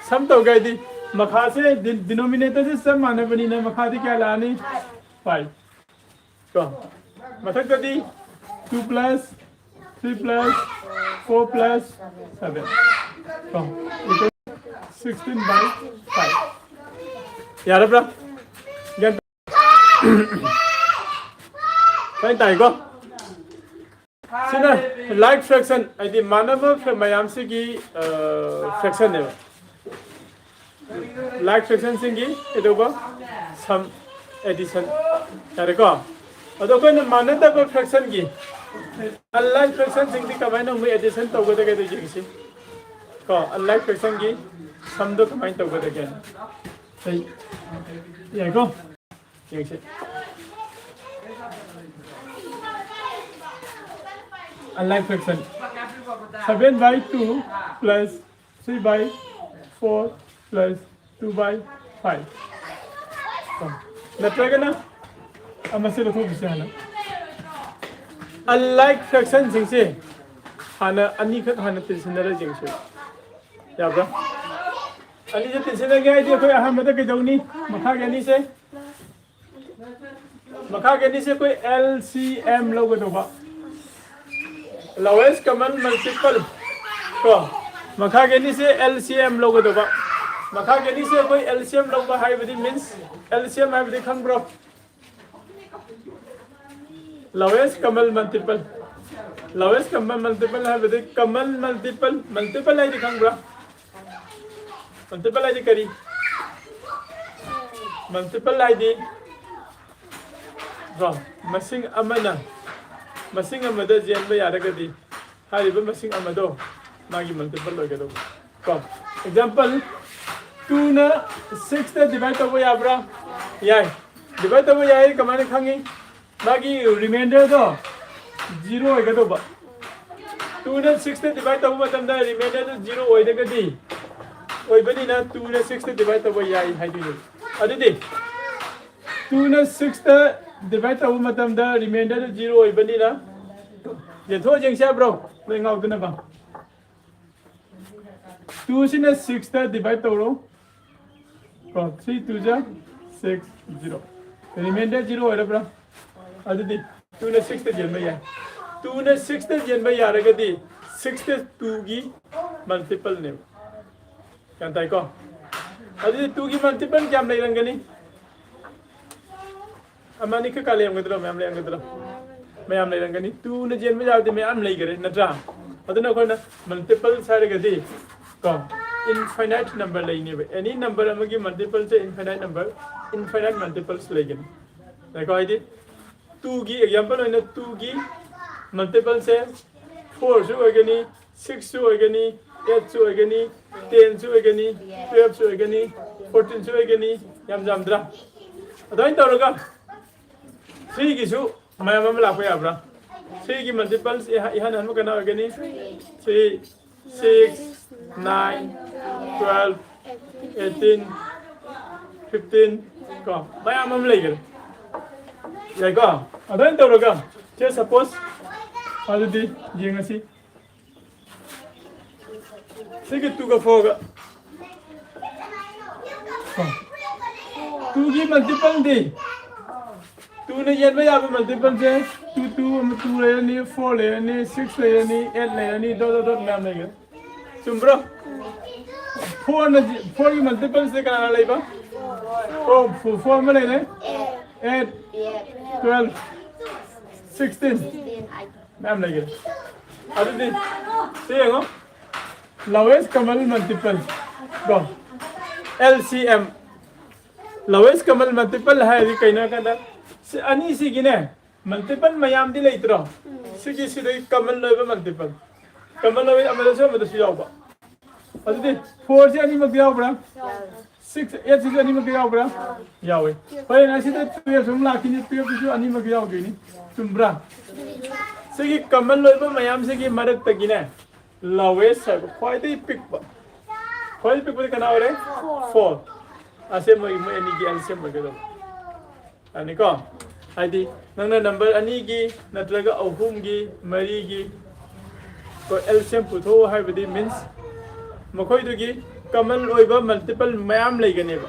ꯁꯝ ꯇꯧꯒꯦ ꯍꯥꯏꯗꯤ ꯃꯈꯥꯁꯦ ꯗꯤꯅꯣꯃꯤꯅꯦꯇꯔꯁꯦ ꯆꯞ ꯃꯥꯟꯅꯕꯅꯤꯅ ꯃꯈꯥꯗꯤ ꯀꯌꯥ ꯂꯥꯛꯑꯅꯤ? ꯐꯥꯏꯚ ꯀꯣ꯫ ꯃꯊꯛꯇꯗꯤ two plus three plus four plus seven ꯀꯣ, sixteen by five꯫ ꯌꯥꯔꯕ꯭ꯔꯥ? ꯒ꯭ꯌꯥꯟ ꯇꯥꯏ? ꯇꯥꯏꯀꯣ? ꯁꯤꯅ ꯂꯥꯏꯛ ꯐ꯭ꯔꯦꯛꯁꯟ, ꯍꯥꯏꯗꯤ ꯃꯥꯟꯅꯕ ꯃꯌꯥꯝꯁꯤꯒꯤ ꯐ꯭ꯔꯦꯛꯁꯟꯅꯦꯕ꯫ ꯂꯥꯏꯛ ꯐ꯭ꯔꯦꯛꯁꯟꯁꯤꯡꯒꯤ ꯀꯩꯗꯧꯕ? ꯁꯝ ꯑꯦꯗꯤꯁꯟ꯫ ꯌꯥꯔꯦꯀꯣ? ꯑꯗꯣ ꯑꯩꯈꯣꯏꯅ ꯃꯥꯟꯅꯗꯕ ꯐ꯭ꯔꯦꯛꯁꯟꯒꯤ ꯑꯟꯂꯥꯏꯛ ꯐ꯭ꯔꯦꯛꯁꯟꯁꯤꯡꯗꯤ ꯀꯃꯥꯏꯅ ꯑꯃꯨꯛ ꯑꯦꯗꯤꯁꯟ ꯇꯧꯒꯗꯒꯦꯗꯣ ꯌꯦꯡꯁꯤ꯫ ꯀꯣ, unlike fraction ꯒꯤ sum ꯗꯣ ꯀꯃꯥꯏꯅ ꯇꯧꯒꯗꯒꯦ? ꯁꯤ ꯌꯥꯏꯀꯣ? ꯌꯦꯡꯁꯤ꯫ Unlike fraction, seven by two plus three by four plus two by five ꯅꯠꯇ꯭ꯔꯒꯅ ꯑꯃꯁꯦ ꯂꯧꯊꯣꯛꯈꯤꯁꯦ ꯍꯥꯟꯅ꯫ Unlike fraction ꯁꯤꯡꯁꯦ ꯍꯥꯟꯅ ꯑꯅꯤꯈꯛ ꯍꯥꯟꯅ ꯇꯤꯟꯁꯤꯟꯅꯔ ꯌꯦꯡꯁꯦ꯫ ꯌꯥꯕ꯭ꯔꯥ? ꯑꯅꯤꯁꯦ ꯇꯤꯟꯁꯤꯟꯅꯒꯦ ꯍꯥꯏꯗꯤ ꯑꯩꯈꯣꯏ ꯑꯍꯥꯟꯕꯗ ꯀꯩꯗꯧꯅꯤ? ꯃꯈꯥꯒꯤ ꯑꯅꯤꯁꯦ, ꯃꯈꯥꯒꯤ ꯑꯅꯤꯁꯦ ꯑꯩꯈꯣꯏ L C M ꯂꯧꯒꯗꯧꯕ꯫ Lowest common multiple ꯀꯣ, ꯃꯈꯥꯒꯤ ꯑꯅꯤꯁꯦ L C M ꯂꯧꯒꯗꯧꯕ꯫ ꯃꯈꯥꯒꯤ ꯑꯅꯤꯁꯦ ꯑꯩꯈꯣꯏ L C M ꯂꯧꯕ ꯍꯥꯏꯕꯗꯤ means, L C M ꯍꯥꯏꯕꯗꯤ ꯈꯪꯕ꯭ꯔꯣ? Lowest common multiple, lowest common multiple ꯍꯥꯏꯕꯗꯤ common multiple, multiple ꯍꯥꯏꯗꯤ ꯈꯪꯕ꯭ꯔꯥ? Multiple ꯍꯥꯏꯗꯤ ꯀꯔꯤ? Multiple ꯍꯥꯏꯗꯤ ꯀꯣ, ꯃꯁꯤꯡ ꯑꯃꯅ ꯃꯁꯤꯡ ꯑꯃꯗ ꯆꯦꯟꯕ ꯌꯥꯔꯒꯗꯤ ꯍꯥꯏꯔꯤꯕ ꯃꯁꯤꯡ ꯑꯃꯗꯣ ꯃꯥꯒꯤ multiple ꯑꯣꯏꯒꯗꯧꯕ ꯀꯣ꯫ Example, two ꯅ six ꯇ divide ꯇꯧꯕ ꯌꯥꯕ꯭ꯔꯥ? ꯌꯥꯏ꯫ Divide ꯇꯧꯕ ꯌꯥꯏ꯫ ꯀꯃꯥꯏꯅ ꯈꯪꯉꯤ? ꯃꯥꯒꯤ remainder ꯗꯣ zero ꯑꯣꯏꯒꯗꯧꯕ꯫ Two ꯅ six ꯇ divide ꯇꯧꯕ ꯃꯇꯝꯗ remainder ꯗꯨ zero ꯑꯣꯏꯔꯒꯗꯤ, ꯑꯣꯏꯕꯅꯤꯅ two ꯅ six ꯇ divide ꯇꯧꯕ ꯌꯥꯏ ꯍꯥꯏꯗꯣꯏꯅꯦ꯫ ꯑꯗꯨꯗꯤ two ꯅ six ꯇ divide ꯇꯧꯕ ꯃꯇꯝꯗ remainder ꯗꯨ zero ꯑꯣꯏꯕꯅꯤꯅ, ꯌꯦꯟꯊꯣꯛꯑ ꯌꯦꯡꯁꯤ ꯍꯥꯏꯕ꯭ꯔꯣ? ꯅꯣꯏ ꯉꯥꯎꯗꯅꯕ꯫ Two ꯁꯤꯅ six ꯇ divide ꯇꯧꯔꯣ꯫ ꯀꯣ, three two ꯖꯥ six, zero꯫ Remainder zero ꯑꯣꯏꯔꯕ꯭ꯔꯥ? ꯑꯗꯨꯗꯤ two ꯅ six ꯇ ꯆꯦꯟꯕ ꯌꯥꯏ꯫ Two ꯅ six ꯇ ꯆꯦꯟꯕ ꯌꯥꯔꯒꯗꯤ six ꯇ two ꯒꯤ multiple ꯅꯦꯕ꯫ ꯒ꯭ꯌꯥꯟ ꯇꯥꯏꯀꯣ? ꯑꯗꯨꯗꯤ two ꯒꯤ multiple ꯀꯌꯥꯝ ꯂꯩꯔꯝꯒꯅꯤ? ꯑꯃ ꯑꯅꯤꯈꯛ ꯀꯥ ꯂꯩꯔꯝꯒꯗ꯭ꯔꯣ? ꯃꯌꯥꯝ ꯂꯩꯔꯝꯒꯗ꯭ꯔꯣ? ꯃꯌꯥꯝ ꯂꯩꯔꯝꯒꯅꯤ꯫ Two ꯅ ꯆꯦꯟꯕ ꯌꯥꯕꯗꯤ ꯃꯌꯥꯝ ꯂꯩꯈꯔꯦ, ꯅꯠꯇ꯭ꯔꯥ? ꯑꯗꯨꯅ ꯑꯩꯈꯣꯏꯅ multiples ꯍꯥꯏꯔꯒꯗꯤ ꯀꯣ, infinite number ꯂꯩꯅꯦꯕ꯫ Any number ꯑꯃꯒꯤ multiple ꯁꯦ infinite number, infinite multiples ꯂꯩꯒꯅꯤ꯫ ꯉꯥꯏꯈꯣ, ꯍꯥꯏꯗꯤ two ꯒꯤ example ꯑꯣꯏꯅ two ꯒꯤ multiple ꯁꯦ four ꯁꯨ ꯑꯣꯏꯒꯅꯤ, six ꯁꯨ ꯑꯣꯏꯒꯅꯤ, ꯑꯦꯠꯁꯨ ꯑꯣꯏꯒꯅꯤ, ꯇꯦꯟꯁꯨ ꯑꯣꯏꯒꯅꯤ, ꯇꯨꯌꯦꯜꯞꯁꯨ ꯑꯣꯏꯒꯅꯤ, ꯐꯣꯔꯇꯤꯟꯁꯨ ꯑꯣꯏꯒꯅꯤ꯫ ꯌꯥꯝ ꯌꯥꯝꯗ꯭ꯔꯥ? ꯑꯗꯨꯃꯥꯏꯅ ꯇꯧꯔꯒ ꯊ꯭ꯔꯤꯒꯤꯁꯨ ꯃꯌꯥꯝ ꯑꯃ ꯂꯥꯛꯄ ꯌꯥꯕ꯭ꯔꯥ? ꯊ꯭ꯔꯤꯒꯤ ꯃꯜꯇꯤꯄꯜꯁ ꯏꯍꯥꯟ ꯍꯥꯟꯕ ꯀꯩꯅꯣ ꯑꯣꯏꯒꯅꯤ? Three, six, nine, twelve, eighteen, fifteen, ꯀꯣ, ꯃꯌꯥꯝ ꯑꯃ ꯂꯩꯈꯔꯦ꯫ ꯌꯥꯏꯀꯣ? ꯑꯗꯨꯃꯥꯏꯅ ꯇꯧꯔꯒ ꯁꯦ, ꯁꯄꯣꯁ, ꯑꯗꯨꯗꯤ ꯌꯦꯡꯉꯁꯤ꯫ ꯁꯤꯒꯤ ꯇꯨꯒ ꯐꯣꯔꯒ, ꯇꯨꯒꯤ ꯃꯜꯇꯤꯄꯜꯗꯤ, ꯇꯨꯅ ꯌꯦꯟꯕ ꯌꯥꯕ ꯃꯜꯇꯤꯄꯜꯁꯦ ꯇꯨ, ꯇꯨ ꯑꯃ, ꯇꯨ ꯂꯩꯔꯅꯤ, ꯐꯣꯔ ꯂꯩꯔꯅꯤ, ꯁꯤꯛꯁ ꯂꯩꯔꯅꯤ, ꯑꯩꯠ ꯂꯩꯔꯅꯤ, ꯗꯣꯠ ꯗꯣꯠ ꯗꯣꯠ ꯃꯌꯥꯝ ꯂꯩꯒꯅꯤ꯫ ꯆꯨꯝꯕ꯭ꯔꯣ? ꯐꯣꯔꯅ, ꯐꯣꯔꯒꯤ ꯃꯜꯇꯤꯄꯜꯁꯦ ꯀꯅꯥꯅ ꯂꯩꯕ? ꯐꯣꯔ, ꯐꯣꯔ ꯑꯃ ꯂꯩꯔꯦ꯫ Eight, twelve, sixteen. ꯃꯌꯥꯝ ꯂꯩꯈ꯭ꯔꯦ꯫ ꯑꯗꯨꯗꯤ ꯁꯤ ꯌꯦꯡꯉꯣ, ꯂꯣꯋꯦꯁ ꯀꯃꯟ ꯃꯜꯇꯤꯄꯜ ꯀꯣ, ꯑꯦꯜ ꯁꯤ ꯑꯦꯝ꯫ ꯂꯣꯋꯦꯁ ꯀꯃꯟ ꯃꯜꯇꯤꯄꯜ ꯍꯥꯏꯔꯗꯤ ꯀꯩꯅꯣ ꯍꯥꯏ ꯀꯥꯟꯗ, ꯁꯤ ꯑꯅꯤꯁꯤꯒꯤꯅꯦ, ꯃꯜꯇꯤꯄꯜ ꯃꯌꯥꯝꯗꯤ ꯂꯩꯇ꯭ꯔꯣ? ꯁꯤꯒꯤ ꯁꯤꯗꯩ ꯀꯃꯟ ꯑꯣꯏꯕ ꯃꯜꯇꯤꯄꯜ, ꯀꯃꯟ ꯑꯣꯏꯕ ꯑꯃꯗꯁꯨ ꯑꯃꯗꯁꯨ ꯌꯥꯎꯕ꯫ ꯑꯗꯨꯗꯤ ꯐꯣꯔꯁꯤ ꯑꯅꯤꯃꯛꯇ ꯌꯥꯎꯕ꯭ꯔꯥ? ꯁꯤꯛꯁ, ꯑꯦꯠꯁꯤꯁꯨ ꯑꯅꯤꯃꯛꯇ ꯌꯥꯎꯕ꯭ꯔꯥ? ꯌꯥꯎꯋꯦ꯫ ꯍꯣꯔꯦꯟ ꯑꯁꯤꯗ ꯇꯨꯌꯦꯜꯞꯁꯨ ꯑꯃꯨꯛ ꯂꯥꯛꯈꯤꯅꯤ, ꯇꯨꯌꯦꯜꯞꯁꯤꯁꯨ ꯑꯅꯤꯃꯛꯇ ꯌꯥꯎꯗꯣꯏꯅꯤ꯫ ꯆꯨꯝꯕ꯭ꯔꯥ? ꯁꯤꯒꯤ ꯀꯃꯟ ꯑꯣꯏꯕ ꯃꯌꯥꯝꯁꯤꯒꯤ ꯃꯔꯛꯇꯒꯤꯅꯦ, ꯂꯣꯋꯦꯁ ꯍꯥꯏꯕ ꯈ꯭ꯋꯥꯏꯗꯒꯤ ꯄꯤꯛꯄ, ꯈ꯭ꯋꯥꯏꯗꯒꯤ ꯄꯤꯛꯄꯗꯤ ꯀꯅꯥ ꯑꯣꯏꯔꯦ? ꯐꯣꯔ꯫ ꯑꯁꯦ ꯃꯣꯏ, ꯃꯣꯏ ꯑꯅꯤꯒꯤ ꯑꯦꯜꯁꯤꯌꯝ ꯑꯣꯏꯒꯗꯕ꯫ ꯌꯥꯅꯤꯀꯣ? ꯍꯥꯏꯗꯤ ꯅꯪꯅ ꯅꯝꯕꯔ ꯑꯅꯤꯒꯤ ꯅꯠꯇ꯭ꯔꯒ ꯑꯍꯨꯝꯒꯤ, ꯃꯔꯤꯒꯤ ꯀꯣ ꯑꯦꯜꯁꯤꯌꯝ ꯄꯨꯊꯣꯛꯎ ꯍꯥꯏꯕꯗꯤ ꯃꯤꯟꯁ ꯃꯈꯣꯏꯗꯨꯒꯤ ꯀꯃꯟ ꯑꯣꯏꯕ ꯃꯜꯇꯤꯄꯜ ꯃꯌꯥꯝ ꯂꯩꯒꯅꯦꯕ꯫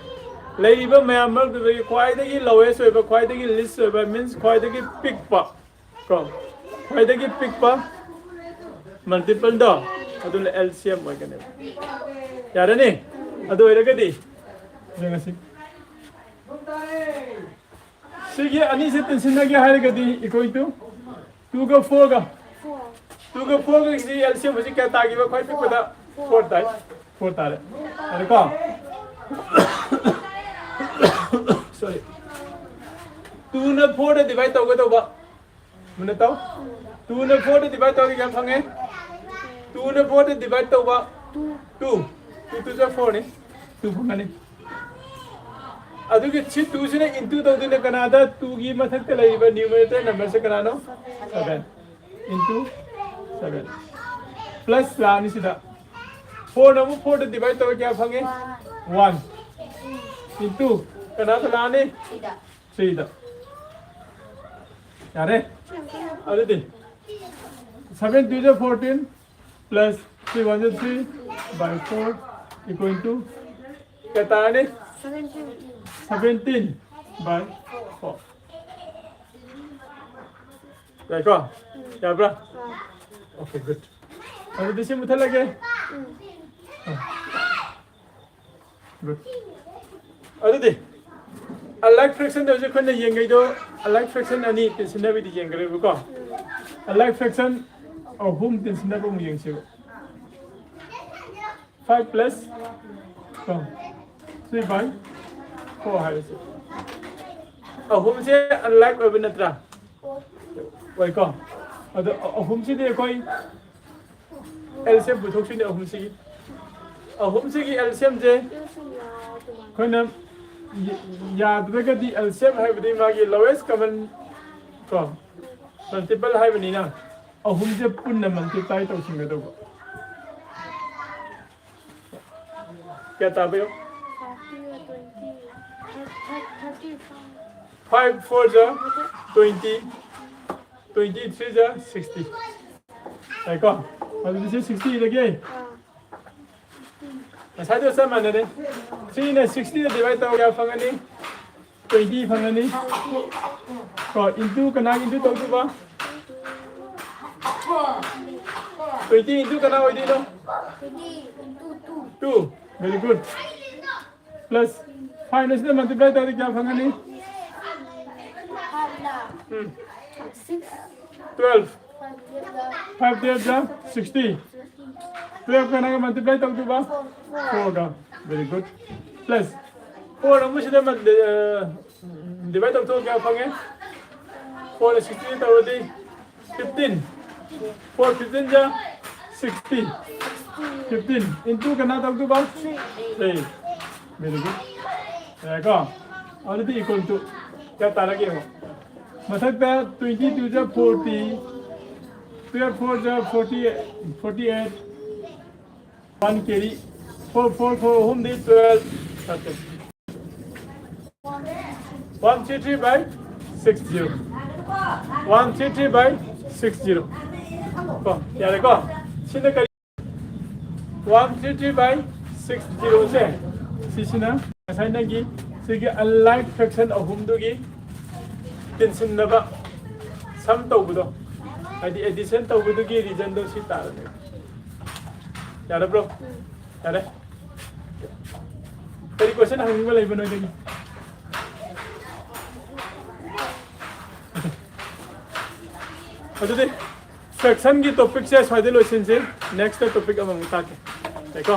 ꯂꯩꯔꯤꯕ ꯃꯌꯥꯝ ꯃꯔꯛꯇꯨꯗꯒꯤ ꯈ꯭ꯋꯥꯏꯗꯒꯤ ꯂꯣꯋꯦꯁ ꯑꯣꯏꯕ, ꯈ꯭ꯋꯥꯏꯗꯒꯤ ꯂꯤꯁ ꯑꯣꯏꯕ, ꯃꯤꯟꯁ ꯈ꯭ꯋꯥꯏꯗꯒꯤ ꯄꯤꯛꯄ ꯀꯣ, ꯈ꯭ꯋꯥꯏꯗꯒꯤ ꯄꯤꯛꯄ ꯃꯜꯇꯤꯄꯜꯗꯣ ꯑꯗꯨꯅ ꯑꯦꯜꯁꯤꯌꯝ ꯑꯣꯏꯒꯅꯦꯕ꯫ ꯌꯥꯔꯅꯤ? ꯑꯗꯨ ꯑꯣꯏꯔꯒꯗꯤ ꯌꯦꯡꯉꯁꯤ꯫ ꯁꯤꯒꯤ ꯑꯅꯤꯁꯦ ꯇꯤꯟꯁꯤꯟꯅꯒꯦ ꯍꯥꯏꯔꯒꯗꯤ equal to ꯇꯨꯒ ꯐꯣꯔꯒ, ꯇꯨꯒ ꯐꯣꯔꯒꯁꯤ ꯑꯦꯜꯁꯤꯌꯝ ꯍꯧꯖꯤꯛ ꯀꯌꯥ ꯇꯥꯈꯤꯕ? ꯈ꯭ꯋꯥꯏ ꯄꯤꯛꯄꯗ ꯐꯣꯔ ꯇꯥꯏ, ꯐꯣꯔ ꯇꯥꯔꯦ꯫ ꯑꯗꯨꯀꯣ, ꯁꯣꯔꯤ, ꯇꯨꯅ ꯐꯣꯔꯗ ꯗꯤꯚꯥꯏꯠ ꯇꯧꯒꯗꯧꯕ, ꯃꯨꯟꯅ ꯇꯧ꯫ ꯇꯨꯅ ꯐꯣꯔꯗ ꯗꯤꯚꯥꯏꯠ ꯇꯧꯔꯗꯤ ꯀꯌꯥꯝ ꯐꯪꯉꯦ? Two ꯅ four ꯗ divide ꯇꯧꯕ, two, two two ꯖ four ꯅꯤ, two ꯐꯪꯒꯅꯤ꯫ ꯑꯗꯨꯒꯤ ꯁꯤ two ꯁꯤꯅ into ꯇꯧꯗꯣꯏꯅꯦ ꯀꯅꯥꯗ? Two ꯒꯤ ꯃꯊꯛꯇ ꯂꯩꯔꯤꯕ numerator number ꯁꯦ ꯀꯅꯥꯅꯣ? Seven into seven plus ꯂꯥꯛꯑꯅꯤ ꯁꯤꯗ꯫ Four ꯅ ꯑꯃꯨꯛ four ꯗ divide ꯇꯧꯔ ꯀꯌꯥ ꯐꯪꯉꯤ? One into ꯀꯅꯥꯗ ꯂꯥꯛꯑꯅꯤ? Three ꯗ꯫ ꯌꯥꯔꯦ? ꯑꯗꯨꯗꯤ seven two ꯖ fourteen plus three one ꯖ three by four equal to ꯀꯌꯥ ꯇꯥꯔꯅꯤ? Seventeen by four꯫ ꯌꯥꯏꯀꯣ? ꯌꯥꯕ꯭ꯔꯥ? Okay, good. ꯑꯗꯨꯗꯤ ꯁꯤ ꯃꯨꯊꯠꯂꯒꯦ꯫ Good. ꯑꯗꯨꯗꯤ unlike fraction ꯗ ꯍꯧꯖꯤꯛ ꯑꯩꯈꯣꯏꯅ ꯌꯦꯡꯉꯩꯗꯣ unlike fraction ꯑꯅꯤ ꯇꯤꯟꯁꯤꯟꯅꯕꯤꯗꯤ ꯌꯦꯡꯈ꯭ꯔꯦꯕꯀꯣ꯫ Unlike fraction ꯑꯍꯨꯝ ꯇꯤꯟꯁꯤꯟꯅꯕ ꯑꯃꯨꯛ ꯌꯦꯡꯁꯦꯕ꯫ Five plus ꯀꯣ three by four ꯍꯥꯏꯔꯁꯦ꯫ ꯑꯍꯨꯝꯁꯦ unlike ꯑꯣꯏꯕ ꯅꯠꯇ꯭ꯔꯥ? ꯑꯣꯏꯀꯣ꯫ ꯑꯗꯣ ꯑ- ꯑꯍꯨꯝꯁꯤꯗꯤ ꯑꯩꯈꯣꯏ L C M ꯄꯨꯊꯣꯛꯁꯤꯅꯦ ꯑꯍꯨꯝꯁꯤꯒꯤ꯫ ꯑꯍꯨꯝꯁꯤꯒꯤ L C M ꯁꯦ ꯑꯩꯈꯣꯏꯅ ꯌ- ꯌꯥꯗ꯭ꯔꯒꯗꯤ L C M ꯍꯥꯏꯕꯗꯤ ꯃꯥꯒꯤ lowest common ꯀꯣ multiple ꯍꯥꯏꯕꯅꯤꯅ ꯑꯍꯨꯝꯁꯦ ꯄꯨꯟꯅ multiply ꯇꯧꯁꯤꯟꯒꯗꯧꯕ꯫ ꯀꯌꯥ ꯇꯥꯕ ꯌꯦꯡꯉꯨ? Five four ꯖ twenty, twenty three ꯖ sixty꯫ ꯌꯥꯏꯀꯣ? ꯑꯗꯨꯗꯤ ꯁꯤ sixty ꯏꯔꯒꯦ꯫ ꯉꯁꯥꯏꯗꯣ ꯆꯞ ꯃꯥꯟꯅꯔꯦ꯫ Three ꯅ sixty ꯗ divide ꯇꯧꯔꯒ ꯀꯌꯥ ꯐꯪꯒꯅꯤ? Twenty ꯐꯪꯒꯅꯤ꯫ ꯀꯣ into ꯀꯅꯥꯒꯤ into ꯇꯧꯗꯣꯏꯕ? Twenty into ꯀꯅꯥ ꯑꯣꯏꯗꯣꯏꯅꯣ? Two꯫ Very good. Plus five ꯅ ꯁꯤꯗ multiply ꯇꯧꯔꯗꯤ ꯀꯌꯥ ꯐꯪꯒꯅꯤ? ꯎꯝ꯫ Twelve꯫ Five twelve ꯖ sixty꯫ Twelve ꯀꯅꯥꯒ multiply ꯇꯧꯗꯣꯏꯕ? Four ꯒ꯫ Very good. Plus four ꯑꯃꯨꯛ ꯁꯤꯗ ꯃ- ꯑ, divide ꯇꯧꯊꯣꯛꯑ ꯀꯌꯥ ꯐꯪꯉꯦ? Four ꯅ sixty ꯇꯧꯔꯗꯤ fifteen꯫ Four fifteen ꯖ sixty. Fifteen into ꯀꯅꯥ ꯇꯧꯗꯣꯏꯕ? Three. Very good. ꯌꯥꯔꯦꯀꯣ? ꯑꯗꯨꯗꯤ equal to ꯀꯌꯥ ꯇꯥꯔꯒꯦ ꯌꯦꯡꯉꯣ꯫ ꯃꯊꯛꯇ twenty two ꯖ forty, twelve four ꯖ forty, forty eight, one carry, four four four ꯑꯍꯨꯝꯗꯤ twelve, thirteen. One three three by six zero. One three three by six zero. ꯀꯣ, ꯌꯥꯔꯦꯀꯣ? ꯁꯤꯅ ꯀꯔꯤ? One three three by six zero ꯁꯦ, ꯁꯤꯁꯤꯅ ꯉꯁꯥꯏ ꯅꯪꯒꯤ ꯁꯤꯒꯤ unlike fraction ꯑꯍꯨꯝꯗꯨꯒꯤ ꯇꯤꯟꯁꯤꯟꯅꯕ sum ꯇꯧꯕꯗꯣ, ꯍꯥꯏꯗꯤ addition ꯇꯧꯕꯗꯨꯒꯤ reasonꯗꯣ ꯁꯤ ꯇꯥꯔꯅꯤ꯫ ꯌꯥꯔꯕ꯭ꯔꯣ? ꯌꯥꯔꯦ? ꯀꯔꯤ question ꯍꯪꯅꯤꯡꯕ ꯂꯩꯕ ꯅꯣꯏꯗꯒꯤ? ꯑꯗꯨꯗꯤ fractionꯒꯤ topicꯁꯦ ꯁ꯭ꯋꯥꯏꯗ ꯂꯣꯏꯁꯤꯟꯁꯤ꯫ Nextꯇ topic ꯑꯃꯃꯨꯛ ꯇꯥꯛꯀꯦ꯫ ꯌꯥꯏꯀꯣ?